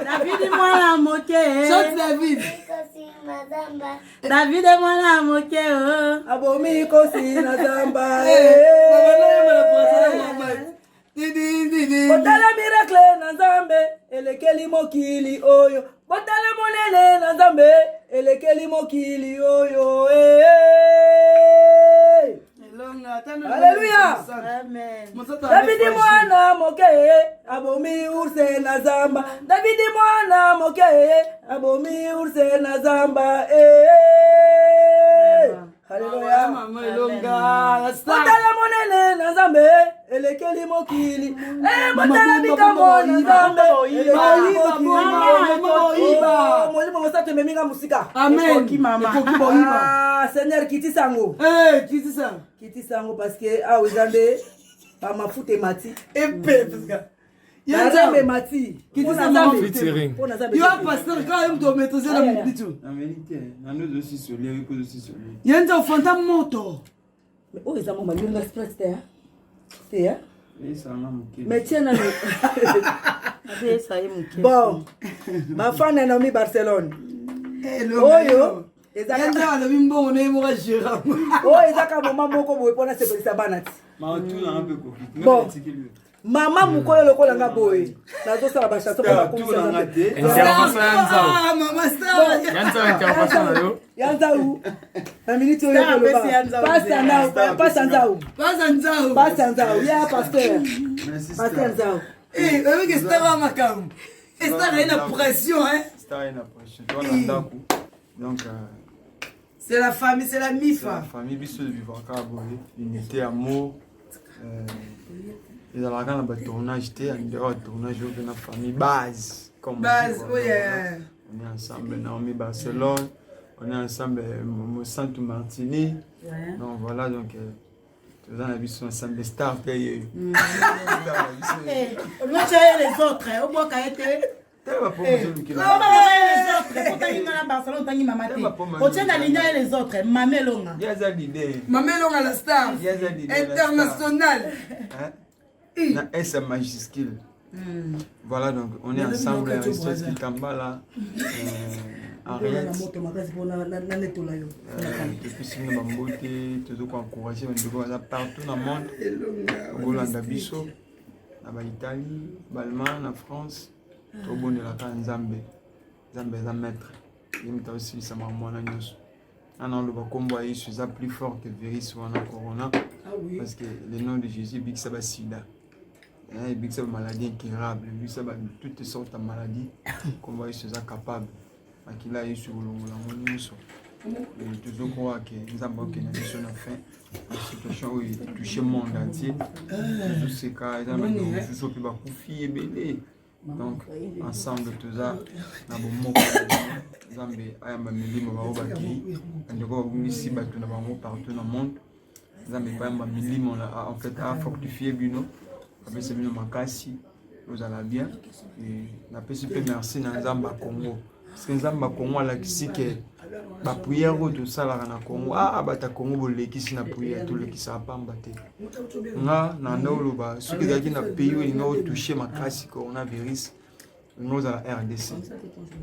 David mwana moke. Chante David. Kosi mazamba. David mwana moke oh. Abomi kosi na zamba. Mama na yemba na français Eh. na mama. Di di di di. Botala miracle na Nzambe elekeli mokili oyo. Botala monene na Nzambe elekeli mokili oyo. Eh. Elonga, tano. Alléluia. Amen. Mosantu Davidi mwana moke abomi urse na zamba. Davidi mwana moke abomi urse na zamba. Eh. Haleluya. Mama elonga. La star. Botala monene na Nzambe elekeli mokili. Eh, Mama, botala bomba, bikambo bomba, na bomba, Nzambe bomba, elekeli bomba, mokili. bomba, bomba, Oh, molimo mosantu ememi nga mosika. Amen. Ekoki, mama. Ekoki boyiba. Ah, Seigneur kitisa yango. Eh, kitisa. Kitisa yango parce que awa eza nde bamafuta emati. Epe parce que. Nzambe emati. Kitisa Mpona mama Nzambe. Featuring. Mpona Nzambe. Yo pasteur quand même to maîtriser la Aïe, aïe. bitu. Na vérité, na nous aussi soleil, oui, aussi soleil. Yenza ofanta moto. Mais oyo eza mwa malonga express te hein? te hein? Et ça m'a moqué. mais tia nano Abesa ye moke. bon bafana ya naomi barcelone Elonga. oyo ezaka Yenza alobi mbongo na ye moko agéra. oyo ezaka moma moko boye mpona sepelisa bana ti Ma tout un peu coquille. Bon. mama mokolo lokola nga boye nazosala bachanson mpona Tout komisa un Nzambe. raté. Intervention ya Nzau. Ah, mama star. Ya Nzau intervention na yo. ya nzau na miniti oyo Star apesi ya Nzau koloba nzela. pasa nzau Pasa nzau. pasa nzau ya pasteur Merci pasteur Star. nzau Eh, oyebi ke star wa makambo. Eh, star aye na pression hein. Star est na pression. Toi na Donc C'est la famille, c'est la c'est la mifa. famille biso de vivre ka boye, unité amour. Ezalaka na ba tournage te, en dehors ya tournage oyo na famille base comme on dit, Base, quoi. oh yeah. On est ensemble Naomi Barcelone, on est ensemble Mosantu Martini. Donc voilà donc toza na biso ensemble star mpe ye. Star na biso ye. Olwacha ye les autres, obwaka ye te. Tala ba pommes ozolukela. Obwaka ye les autres. Otangi nga na Barcelone, otangi mama te. Tala ba pommes Otie na ligne ye les autres, mama elonga. Ye aza leader. Mama elonga la star. Ye aza leader, la star. International. Hein? Na S majuscule. Voilà donc on est ensemble Aristote Kitambala Henriette moto makasi mpo nanetola yo topesi bino bambote tozo koencourage bandeko baza partout na monde okolanda biso na baitalie baallemagne na france tobondelaka nzambe nzambe aza maître ye moto aosilisa makambo wana nyonso ana oloba nkombo ya yesu eza plus fort que virus wana corona parce que le nom de jésus ebikisa basida ebikisa bamaladie incurable ebikisa toutes sortes ya maladie nkombo ya yesu eza capable makila ya yesu kolongola yango nyonso tozokoka ke nzambe akokenda biso na fin ya situation oyo etouche monde entier tozoseka eza na bandeko mosusu mpe bakufi ebele donc ensemble toza na bomoko nzambe ayamba milimo bango bakei bandeko babungisi bato na bango partout na monde nzambe epa ayamba milimo en fait afortifie bino apesa bino makasi ozala bien napesi mpe merci na nzambe ya congo parce que nzambe ya congo alakisi ke bapriere oyo tosalaka na congo aa bato ya congo bolekisi na priere tolekisaka pamba te nga na nda oloba soki ezalaki na pays oyo elinga otouche makasi coronavirus Olingi ozala RDC.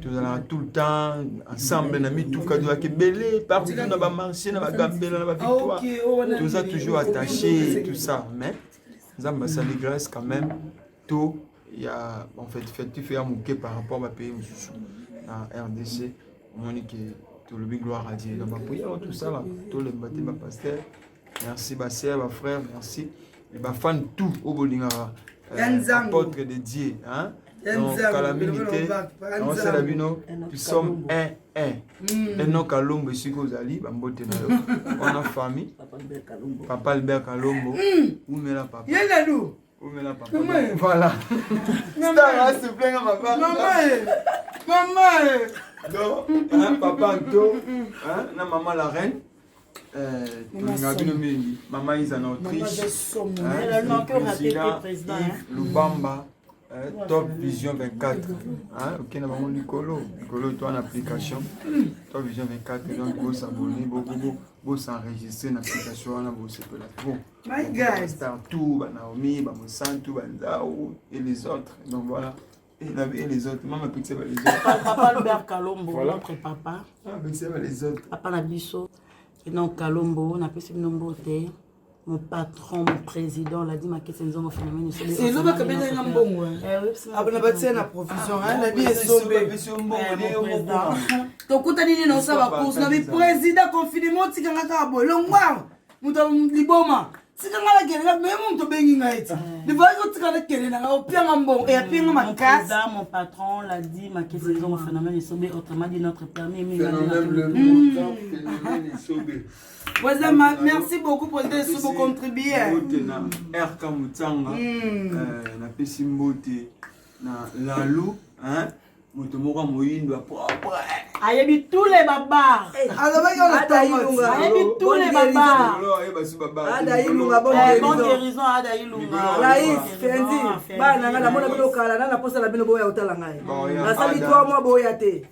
Tozalaka tout le temps ensemble na mituka, tozalaka ebele partout na bamarché, na bagambela, na bavictoire. Toza toujours attaché, tout ça. Mais Nzambe asali grâce quand même. Taux ya en fait effectif ya moke par rapport ba pays mosusu na RDC. Omoni ke tolobi gloire à Dieu. Donc baprière tout ça là, tolemba te ba pasteur. Merci ba sœur, ba frère, merci. Et ba fan tout au bolingaka. Apôtre de Dieu, hein. Donc kala mingi te, naosala bino, nous sommes un un. Enoch Kalombo esika ozali, bambote na yo. Wana famille. Papa Albert Kalombo. Umela papa. Ye Umela papa. Voilà. Star, s'il te plaît, papa. Maman, maman. Donc, hein, papa Anto, hein, na maman la reine. Tolinga bino mingi. Maman Isa na Autriche. Président Yves Lubamba. Top Vision 24. Hein, ok, na bango likolo. Likolo toi en application. Top Vision 24 donc vous s'abonner, beaucoup vous s'enregistrer na application wana vous sepela trop. My God. Star tout, ba Naomi, ba Mosantu, ba Nzao et les autres. Donc voilà. Et les autres. Maman pekisa ba les autres. Papa Albert Kalombo, voilà. Notre papa. Ah, pekisa ba les autres. Papa na biso. Et donc Kalombo, na pesi bino mbote. Mon patron, mon président, l'a dit ma question nzongo phénomène. C'est loba kabena nga mbongo. Abona batia na provision, hein, la vie est sombe. Tokutani nini na osala ba course na bi président confinement tikanga kaka bolongwa. Moto liboma. Tika nga nakende nga me moto obengi ngai ti livalaki otika nakende na ngai opianga mbongo e apianga makasi. Mon patron l'a dit, ma question nzongo phénomène esobe, autrement dit notre permis. Phénomène esobe. Président, merci beaucoup président Esobe contribuer. Mbote na RK Mutsanga, napesi mbote na Lalu, hein, moto moko ya moyindo ya propre. Ayebi tous les babars. Alobaki wana tongo. Ayebi tous les babars. Ada Ilunga, bonne guérison Ada Ilunga. Raïs, Fendi, bana nga namona bino kala na naposa na bino boya otala ngai. Nasali 3 mois boya te.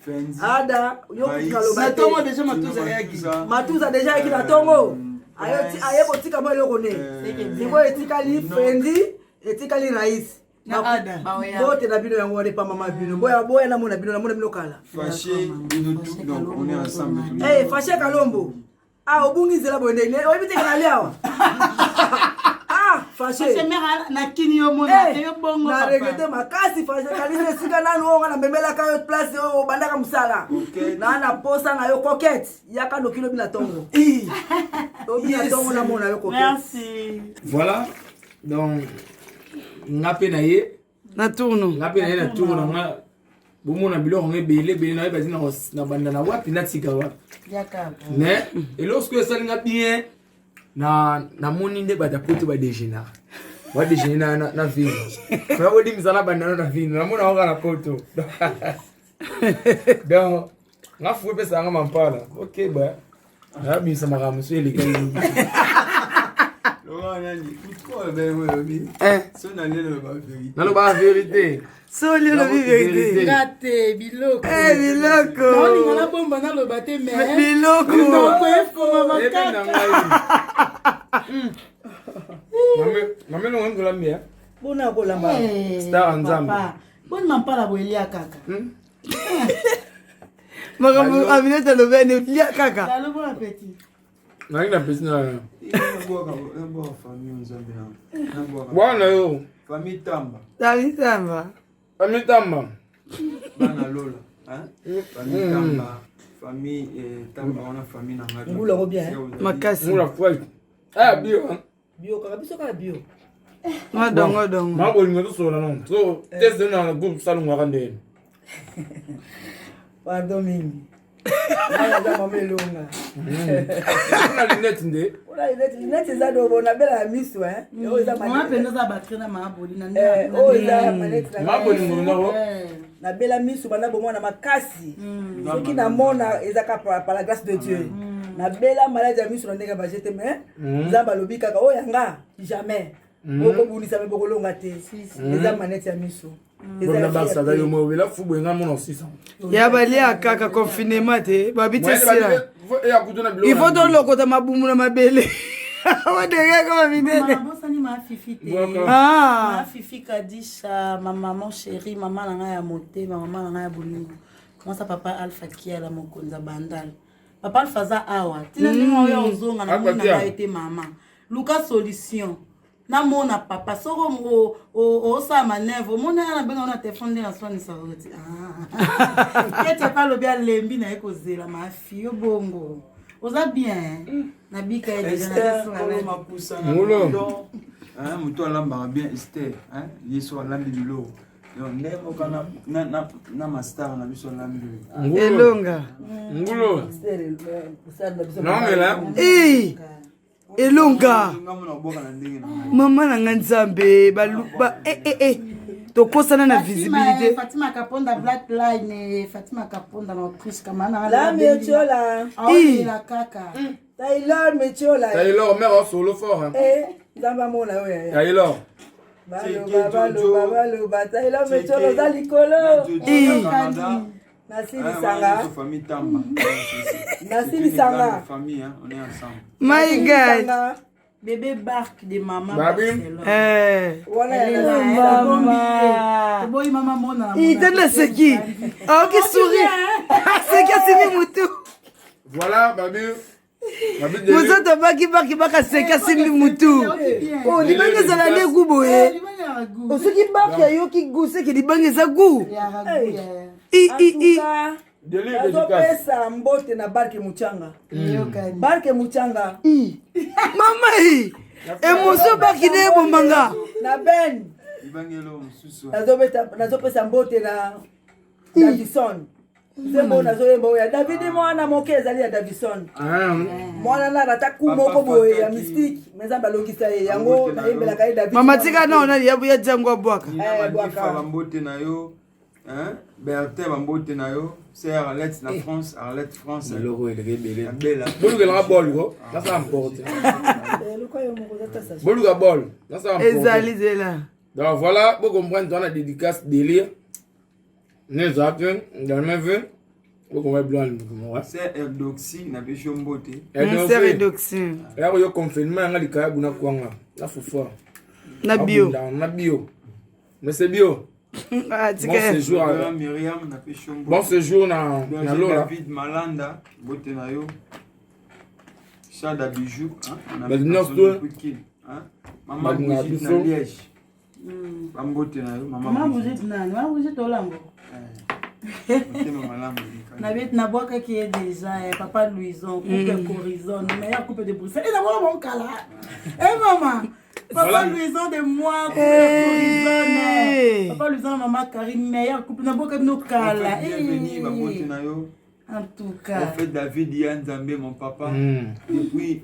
Ada, yo kaloba. Na tongo déjà Matuza yaki. Matuza déjà yaki na tongo. Aye kotika mwa eloko ne. Sikoyo etikali Fendi, etikali Raïs. Mbote na bino yango wana epa mama bino. Boya boya namona bino, namona bino kala. Faché bino tout, donc on est ensemble. Eh, Faché Kalombo. Ah, obungi nzela boye ndenge. Oyebi te kana awa. Ah, Faché. Faché mère na kini yo mona te yo bongo papa. Na regrette makasi Faché kalisi esika nanu oyo nga na memelaka yo place oyo obandaka mosala. Na na posa na yo coquette. Yaka noki lobi na tongo. Lobi na tongo na mona yo coquette. Merci. Voilà. Donc nga pe na ye na tourno nga pe na ye na tourno na nga bomona biloko ngo ebele ebele na ye bazi na banda na wapi natika wapi mais eloko sikoyo esali nga bien na namoni nde bato ya poto badejeuner badejeuner na, na vino na bodimisa na banda na vino namona yango kaka na poto donc nga fu epesaka nga mampala ok ba nabimisa makambo mosusu elekaki. Nalobaka vérité. Soli olobi vérité. Nga te biloko. Eh biloko. Naolinga nabomba naloba te mais biloko. Biloko efongama kaka. Mame longo nkolambi ya. Bona kolamba. Star Nzambe. Boni mampala boyelia kaka. Makambo Aminata alobi ane lia kaka. Lalo bon appétit. Ngai na pesi na. Bwana yo. Famille Tamba. Famille Tamba. Famille Tamba. Bana Lola, hein? Famille Tamba. Famille Tamba wana famille na ngai. Ngula ngo bien. Makasi. Ngula kweli. Ah bio. Bio kaka biso kaka bio. Ngodongo dongo. Ma bolingo tosola non. So test na groupe salungaka ndeni. Pardon mingi. Aza mama elonga. Mpona lunette nde. Mpona lunette, lunette eza dobo nabela ya miso hein. Oyo eza Mama mpenza aza batterie na maboli na oyo eza manette na Maboli ngolo. Nabela miso banda bomwana makasi. Soki namona eza kaka par la grâce de Dieu. Nabela maladi ya miso na ndenge ya bajete mais Nzambe alobi kaka oyo yanga jamais. Okobundisa me bokolonga te. Eza manette ya miso. Ya balia kaka confinement te babi te sila. Il faut tolokota mabumu na mabele. Odenge koma minene. Nabosani ma Fifi te. Ma Fifi Kadisha, ma maman chérie, mama na ngai ya motema, mama na ngai ya bolingo. Mwasa papa Alpha Kiala mokonzi ya Bandal. Papa Alpha aza awa. Tina ndenge oyo ozonga na mona ngai te mama. Luka solution. Namona papa soko osala manœuvre omona ya nabenga na telefone nde naswanisaka oti keti apa alobi alembi naye kozela mafi yo bongo oza bien nabika ye deja Ngolo moto alambaka bien Esther ye so alambi biloko nde moko na mastar na biso alambi elonga ngulo naongela Elonga mama na nga nzambe baluba eh, eh, eh. Tokosana na visibilité. Fatima Kaponda Black Line, Fatima Kaponda na Autriche kamana la Metiola. Ah kaka. Taylor Metiola. Taylor mère solo fort hein. Eh, nzambe amona yo yaya. Taylor. Baloba baloba baloba Taylor Metiola oza likolo. Nasilisanga. Nasilisanga. My God. Bébé Bark de maman. Babi. Eh. Wana ya mama. Boy mama mona. Itanda seki. Aoki sourire. Seki asimi mutu. Voilà babi. Mozoto baki baki baka seki asimbi mutu. Oh libanga ezala nde gu boye. Soki baki ayoki gu seki libanga eza gu. I i i. Nazopesa mbote na Barke Muchanga. Barke Muchanga. Mama i. Emotion baki nde ebombanga. Na Ben. Nazopesa mbote na Davison. Nzembo nazoyemba oyo ya Davidi mwana moke ezali ya Davison. Mwana na ata ku moko boye ya mystique mais Nzambe alongisa ye yango nayembelaka ye David. Mama tika na ona ya ya jango abwaka. Bwaka. Mbote na yo. Hein? Bertin bambote na yo. C'est Arlette na France, Arlette France. Eloko eleke ebele. Bela. Bolukelanga bol ko. Nasala mporte. Boluka bol. Nasala mporte. Ezali zela. Donc voilà, vous comprenez, dans la dédicace délire. Nous avons dans le même vœu. Vous comprenez blanc ouais. C'est Eudoxie na biso mbote. C'est Eudoxie. Ya yo confinement nga likaya buna kwanga. La fufa. Na bio. Na bio. Mais c'est bio. Ah, bon séjour à Myriam na biso mbote. Bon séjour na na Lola. David Malanda mbote na yo. Chada bijou hein. Na biso hein. Maman Brigitte na Liège. Bambote na yo mama Brigitte nani? Mama Brigitte Olango. Motema malamu. Nabwakaki ye déjà papa Louison couple Corizon meilleur couple de Bruxelles. Et d'abord mon kala. Eh maman. Papa Louison de moi, couple Corizon. Papa Louison maman Karine meilleur couple nabwaka bino kala. Bienvenue bambote na yo. En tout cas. Prophète David Yanzambe, mon papa, depuis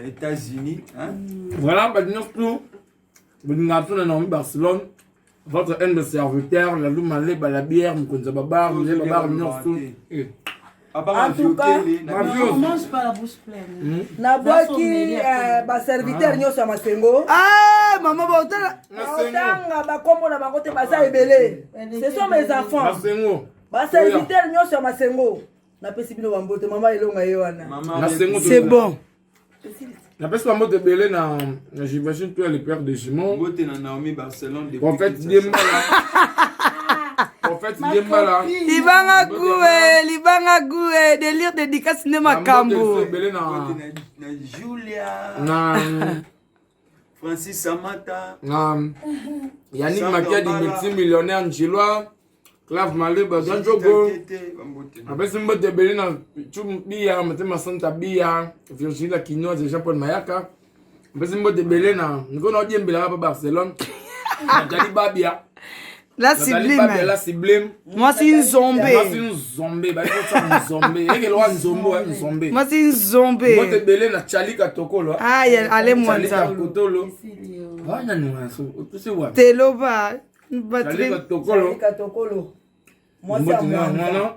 États-Unis. Hein? Voilà, bah, nous, nous Naomi Barcelone, votre haine de serviteur, la Lou Malé, la bière, Mkonza Babar, Mkonza Babar, En tout cas, on mange pas la bouche pleine. Nabwaki baserviteur nyonso ya Masengo. Ah, mama baotala. Otanga bakombo na bango te baza ebele. Ce sont mes enfants. Masengo. Baserviteur nyonso ya Masengo. Napesi bino bambote mama elonga ye wana. C'est bon. Napesi bambote ebele na j'imagine toi le père de Simon. Mbote na Naomi Barcelone depuis Prophète Diembala. Prophète Diembala. Libanga goué, libanga goué, délire dédicace ne makambo. Ebele na na Julia. Na Francis Samata. Na Yannick Makiadi multimillionnaire Njilois. Clave Maleba, Jean Jogo. Apesi mbote ebele na Biya, Motema Santa Biya, Virginie la Quinoise, Jean-Paul Mayaka. Apesi mbote ebele na Niko na odiembelaka pa Barcelone. Nathalie Babia. La Nathalie Babia, la sublime. Mwasi nzombe. Mwasi nzombe, bali kotsa nzombe. Eke loa nzombo, nzombe. Mwasi nzombe. Mbote ebele na Chalika Tokolo. Ah, ale mwanza. Chalika Kotolo. Wana ni mwanso, otuse wapi? Teloba. Chalika Tokolo. Chalika Tokolo. Mbote na mwana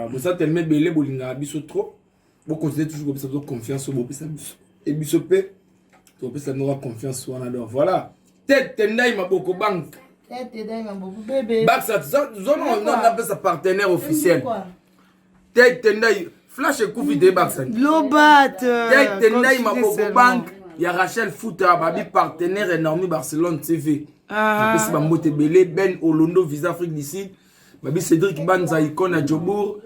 boza tellement ebele bolingaka biso trop bocontinue toujours kopesa biso confiance oyo bopesa biso e biso mpe topesa bino confiance wana. Donc voilà, tete ndai maboko banque baksa zona napesa partenaire officiel tete ndai flash ekufi te baksa Lobat. Tete ndai maboko banque. Ya Rachel Futa, babi partenaire ya Naomi Barcelone TV. Napesi bambote ebele Ben Olondo Visa Afrique du Sud, babi Cédric Banza icône ya Jobourg,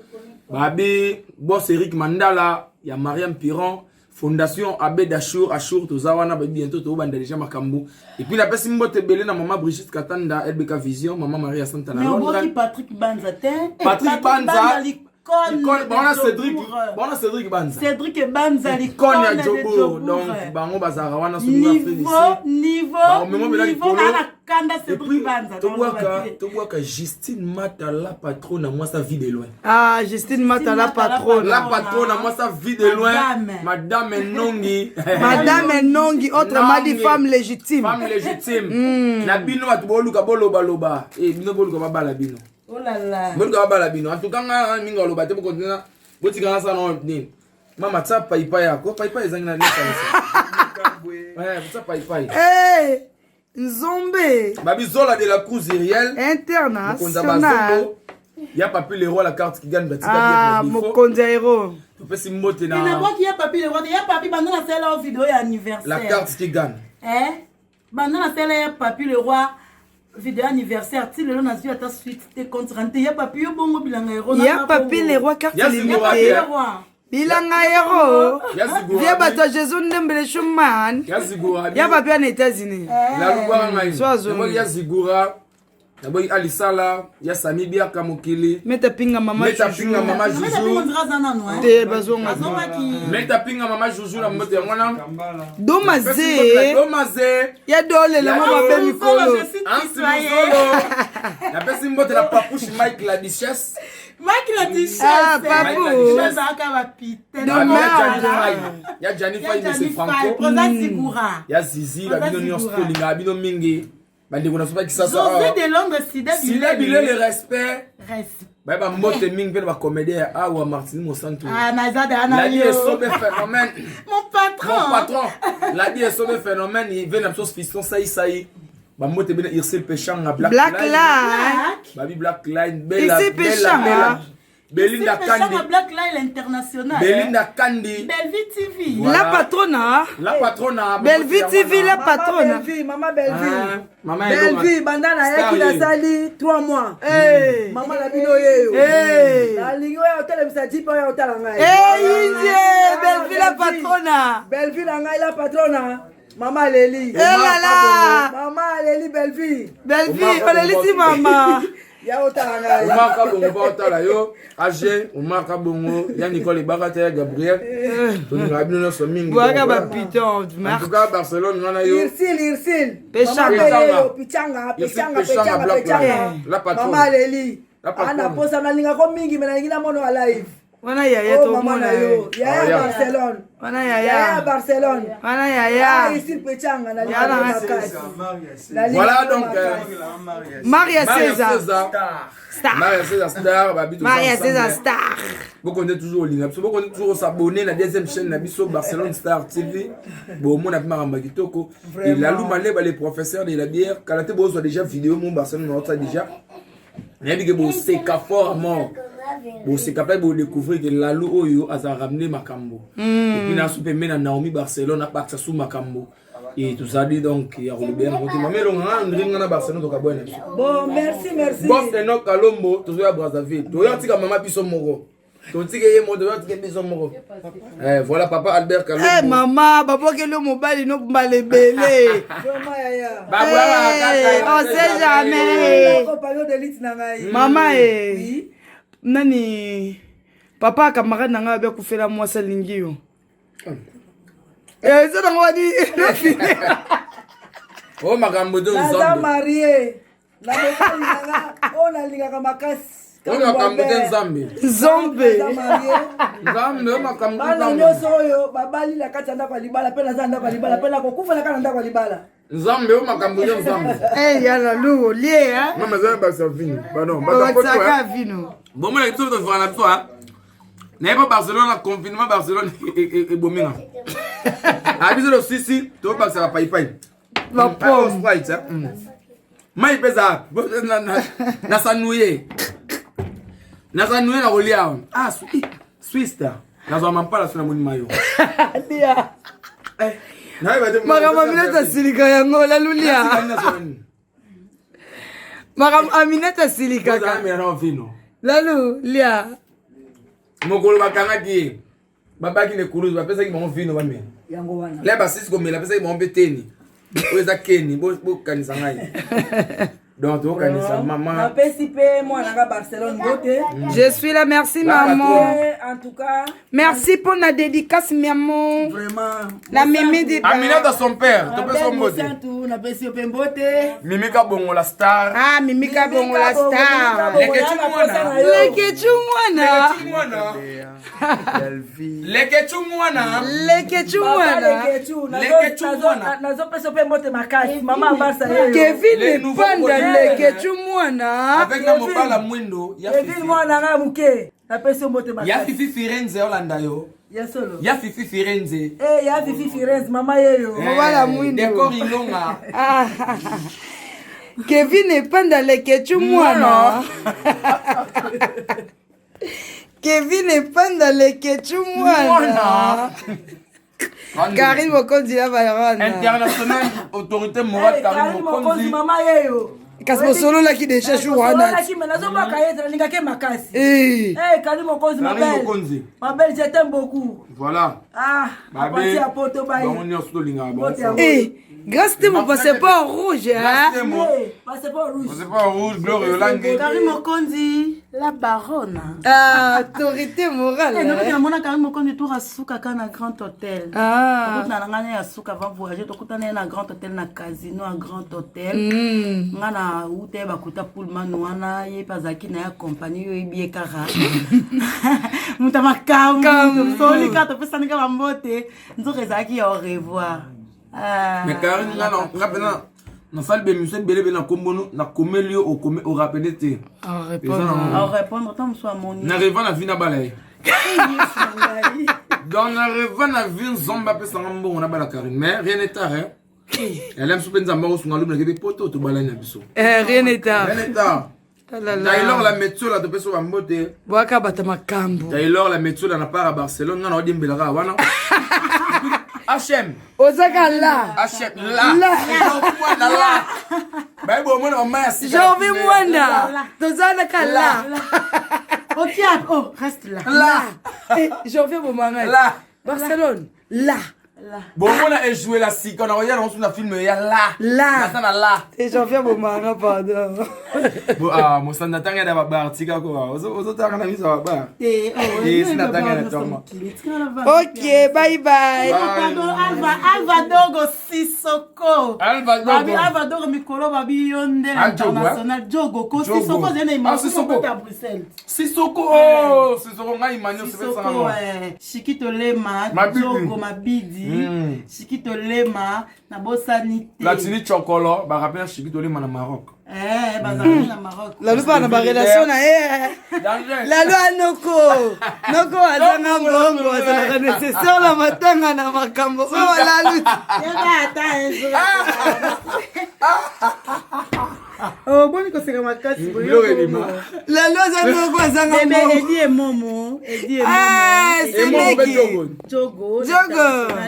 babi boss Eric Mandala ya Mariam Piron, Fondation Abbé Dachour, Achour toza wana babi bientôt tobanda déjà makambo. Et puis napesi mbote ebele na mama Brigitte Katanda, LBK Vision, mama Maria Santa na Mais Londres. obwaki Patrick Banza te. Eh, Patrick Banza, l'icône Icône, de bawana Cédric, Jobourg. bawana Cédric Banza. Cédric Banza Icône l'icône ya de Jobourg. Jobourg. Donc bango bazalaka wana soki Afrique du Niveau, Sud. niveau, Bakomema mpena niveau, likolo. na na kanda Et Cédric puis, Banza. tobwaka tobwaka Justine Mata la patronne na mwasa vie de loin. Ah, Justine Mata la Mata, la patronne. La patronne na mwasa vie de loin. Madame. Madame Nongi. Madame Nongi, autrement dit Nongi. femme légitime. Femme légitime. Na bino bato boluka boloba loba. Eh bino boluka babala bino. Oh là là. Boluka babala bino. En tout cas nga mingi aloba te bokontina botika nga sana nini. Mama tsa paipai yako. Paipai ezangi na likanisa. Ouais, tsa paipai. Hey, Nzombe Babi Zola de la Cruz Iriel. Mokonzi ya international. Bazombo. Ya papi le roi la carte qui gagne batika Ah, bien mokonzi ya héros. topesi mbote Et na nabwaki ya papi le roi, ya papi banda nasala yo video ya anniversaire. la carte qui gagne. Eh? Banda nasala ya papi le roi video anniversaire ti lelo nazwi ata suite te compte rendu te ya papi yo bongo bilanga héros Ya papi le roi carte Ya Zigora limitée. te. roi. Bilanga héros. Ya Zigora Vie bato ya Jésus Ndembele Schumann. Ya Zigora. Ya papi ya na États-Unis. Nalubwaka ngai. So azongi. Naboyi ya Zigora. Naboyi Alisala, ya Sami Biaka mokili. Meta pinga mama Meta Juju. pinga mama Mais Juju. on dira za nanu hein. Te bazonga. Azongaki. Meta pinga mama Juju na mbote yango wana. Domaze. Domaze. Ya dolela mama Ya be do. mikolo. Je suis Ansi citoyen. Luzolo. Napesi mbote na Papouche Mike la Duchesse. Mike la Duchesse. Ah, Mike Papou. la Duchesse. Bazalaka ba putain. Dommage. Ya Gianni Fay. Ya Gianni Ya Fay, Monsieur Gianni Fay, Franco. Président Zigura. Ya Zizi, ba bino nyonso Zigura. tolingaka bino mingi. Bandeko na biso bakisasa José awa. de Londres, Sida Sila Bilele respect. Respect. Bayeba mbote mingi mpe na bacomédien ya awa Martini Mosantu. Ah, naza de ana Ladi yo. Esobe phénomène. Mon patron. Mon patron. Ladi Esobe phénomène, il vient na biso fiston sai sai. Bambote bena Irsil Peshanga Black, Black Line. Line. Babi Black Line, Bella Irsil Bella Peshanga. Bella. Belinda Kandi. Kandi. Black Line International. Belinda Kandi. Bellevue TV. Voilà. La patrona. La patrona. Bellevue TV la Mama patrona. Bellevue, mama Bellevue. Ah, mama Elonga. Bellevue, banda nayaki Star ye. nasali 3 mois. Hey. Mama na bino yeyo. Hey. Nalingi oyo otelemisa jipe oyo otala ngai. Hey, Indie, Ah, Bellevue la patrona. Bellevue na ngai la patrona. Mama aleli. Eh là là. Mama aleli Bellevue. Bellevue, Omar olelisi mama. Ya otala ngai. Omar Kabongo mpo otala yo AG Omar Kabongo ya Nicole Ebaka te ya Gabriel tolingaka bino nyonso mingi Bwaka Donc, ba voilà. piton, En tout cas Barcelone wana yo Irsil, Irsil. Peshanga. Mama yeyo, Pichanga, Irsil Peshanga, Peshanga, Peshanga, Black Peshanga. Line. La patronne. Mama aleli. La patronne. Ana posa nalingako mingi me nalingi namona wa live. Wana yaya Oh mama tomona na yo. yo. Ah, Yaya ya. Barcelone. Wana Yaya yaya. Barcelone. Wana Ah, yaya. Irsil Peshanga Ya nalingako na makasi. Nalingako Voilà donc makasi. Maria Maria César. César Star. Maria César star babi toza Maria ensemble. César star. bokonde toujours olinga biso bokonde toujours s'abonner na deuxième chaîne na biso Barcelone Star TV bomona mpe makambo ya kitoko Vraiment. elalu maleba les professeurs de la bière kala te bozwa déjà vidéo mo Barcelone naota déjà nayebi ke boseka fort à mort boseka mpe bodécouvrir ke lalu oyo aza ramener makambo et puis nasu pembe na Naomi Barcelone abakisa su makambo et tozali donc ya kolobela nango te mama elonga nga ndenge nga na Barcelone tokabwana na biso Bon, merci, merci. bof Enoch Kalombo tozoya Brazzaville toya tika mama biso moko totike ye moko toya tika biso moko eh, voilà papa Albert Kalombo Eh mama, babwakeli yo mobali no mbala ebele. Vraiment yaya. Babwaka Eh, kaka, on sait jamais. Compagnon d'élite na ngai. Mama eh. Oui. Nani papa camarade na ngai abe akufela mwasi alingi yo. Eh, eza nango wani o makambo te Naza nzambe marié. Na mobali na nga oyo nalingaka makasi. o makambo te nzambe nzombe. Naza marié. nzambe o makambo te bana nzambe nyonso oyo babali na kati ya ndako ya libala mpe naza na ndako ya libala mpe nakokufa na kati na ndako ya libala nzambe o makambo te nzambe Eh yala lu olie hein. mama eza bakisa vino pardon Batisaka vino. bomona biso tofaka na biso naye po barcelone na confinement barcelone ebominga a biso tosisi tobakisaka paipai Ba pomme. Sprite, mai mpe eza nasanuye nasanuye na kolia awa ah swista nazwa mampala so namoni mayo Lia. Makambo Aminata asilika yango lalulia. Makambo Aminata asilikaka. Lalu lia. Mokolo bakangaki ye babaki na ekuluzu bapesaki bango vino bamela yango wana le basisi komela apesaki bango mpe teni oyo eza keni bokanisa ngai donc tokokanisa mama napesi mpe mwana nga Barcelone mbote. Je suis là, merci maman. En tout cas, merci pour la dédicace maman. Vraiment. La mémé de Aminata son père, topesi yo mbote. Mosantu napesi yo mpe mbote. Mimika Bongola star. Ah, Mimika Bongola star. Lekechu mwana. Lekechu mwana. Lekechu mwana. Lekechu mwana. Lekechu mwana. Lekechu mwana. Nazopesa mpe mbote makasi. Mama Abasa yeyo. Kevin Lepanda Lekechu mwana. Avec na mobala mwindo. Kevin mwana nga muke. Napesi yo mbote makasi. Ya Fifi Firenze olanda yo. Ya solo. Ya Fifi Firenze. Eh, ya Fifi Firenze, mama yeyo. Mobala mwindo. Décor Ilonga. Kevin Epanda Lekechu mwana. Kevin Epanda Lekechu mwana. Karine Mokonzi la Valorana. International autorité morale Karine Mokonzi. Mama yeyo. Kasi bosololaki déjà jour wana. Bosololaki mais nazobaka ye nalingaki makasi. Eh, Karine Mokonzi ma belle. Ma belle, je t'aime beaucoup. Voilà. Ah, Babe. ya poto bayi. Bango nyonso tolingaka bango. Eh, grâce te mon passeport rouge hein. Passeport rouge. Passeport rouge, Gloire Yolangi. Karine Mokonzi, la baronne. Ah, autorité morale. Eh, non, namona Karine Mokonzi tour asuka kaka na Grand Hôtel. Ah. Tokutana na ngai ya suka avant voyager, tokutana na Grand Hôtel na casino ya Grand Hôtel. Nga na uta ye bakuta Pullman wana ye mpe azalaki na ya compagnie oyo yebi ye kaka. Moto ya makambo. Soli kaka topesani kaka mbote. Nzoka ezalaki ya au revoir. Ah. Mais Karine nga nga pena nasali bemission ebele ebele na kombono nakomeli yo orapele te. Au répondre tant mosusu amoni. Na reva na vie na bala ye. Donc na reva na vie nzambe apesanga mbongo na bala Karine mais rien n'est tard hein. Elle aime mpe nzambe akosunga lobi nakebi poto tobalani na biso. Eh, rien n'est tard. Rien n'est tard. Taylor la Metzola topesi yo bambote. Bwaka bato makambo. Taylor la Metzola na part ya Barcelone nga na odiembelaka wana. HM. Ozaka la. HM la. La. La. Bayebi omona mama ya sika. Jorvi Mwanda. Tozalaka la. Ok, oh, reste là. La. Jorvi Bomanga. La. Barcelone. La. Bomona ejoue la sika na koya nango na film ya la. La. Naza na la. Et Jorvi Bomanga, pardon. Bo ah mosanda tanga ya ba bar tika ko. Ozotanga na miso ya ba bar. Eh, oh, Eh, sina tanga na tongo. Ok, bye bye. Pardon, Alva, Alva Dogo Sissoko. Alva Dogo. Babi Alva Dogo mikolo babi yonde Ah, Djogo, international Djogo ko Djogo. Sissoko zene Ah, Sissoko. à Bruxelles. Sissoko oh Sissoko ngai manyo Sissoko sepesanga. eh, Shikito Lema, Mabidi. Djogo Mabidi, Shikito Lema, nabosani te. Platini Chokolo ba rappel Shikito Lema na Maroc. Eh, bazalaki na Maroc. Lalu pa na ba relation na ye. Danger. Lalu anoko. Noko azanga mbongo azalaka nécessaire na matanga na makambo oyo lalu. Yeba ata un jour. Oh, boni koseka makasi boye. Biloko ebima. Lalu aza noko azanga Bébé mbongo. Edi Emomo, Edi Emomo. Eh, Emomo mpe Semeki. Djogo. Djogo. Djogo.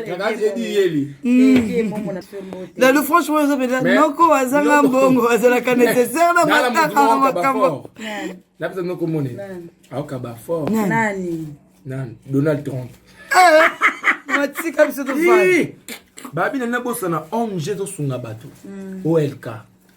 Nakati Edi Yeli. Edi Emomo na Fembote. Lalu franchement oza mpenza Mais- noko azanga mbongo azalaka nécessaire na Nala matanga motu na moko akaba makambo. fort. Napesa noko mone. Aokaba fort. Nani? Nani? Donald Trump. Eh, matika biso tofanda. Ih! Babi na nabosana ONG ezosunga bato. OLK.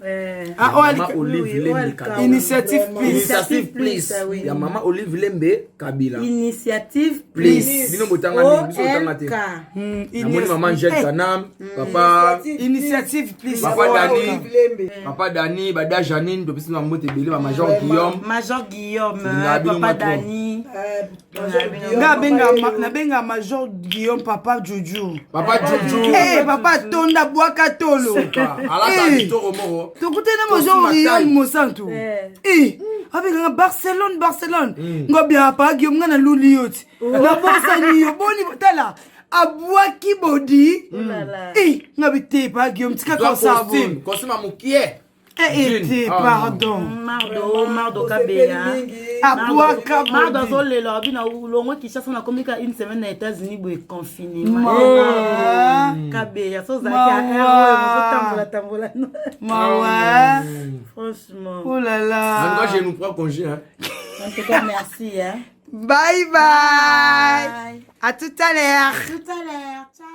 Eh. Ah, Mama OLK. Olive Oui, Lembe OLK. Kabila. Initiative Peace. Initiative Plus, Plus. ah oui. Ya Mama Olive Lembe Kabila. Initiative Plus. Plus. Bino botanga nini? Biso botanga te. OLK. Namoni Mama Angèle Kanam, Papa Initiative Peace. Papa Dani, Lembe. Papa Dani, Bada Janine, topesi na mbote ebele ba Major Guillaume. Major Guillaume, Linga bino Papa mwa trop. Dani. Nga abenga nabenga Major Guillaume Papa Juju. Papa Juju. Eh, papa tonda bwaka tolo. Alata Eh. kitoko moko. tokutana Major Costume Guillaume taille. Mosantu. Eh, abenganga Barcelone Barcelone. Ngobia papa Guillaume nga naluli yo ti. Nabosani yo boni tala abwaki bodi. Eh, ngabi te papa Guillaume tika Doit kosa bo. costume, costume ya mokie. Eh, eh, Jean. te Ah, pardon. Mardo, Mardo Kabeya. Mingi. Abwaka. Mardo azolela abi na longwe Kinshasa, nakomi ka une semaine na États-Unis boye, confinement. Mawa. Kabeya so ozalaki Mawa. ozotambola tambola. Mawa. Franchement. Oh là là. En tout cas, je nous prends congé, hein. En tout cas, merci, hein. Bye bye. À tout à l'heure. Tout à l'heure, ciao.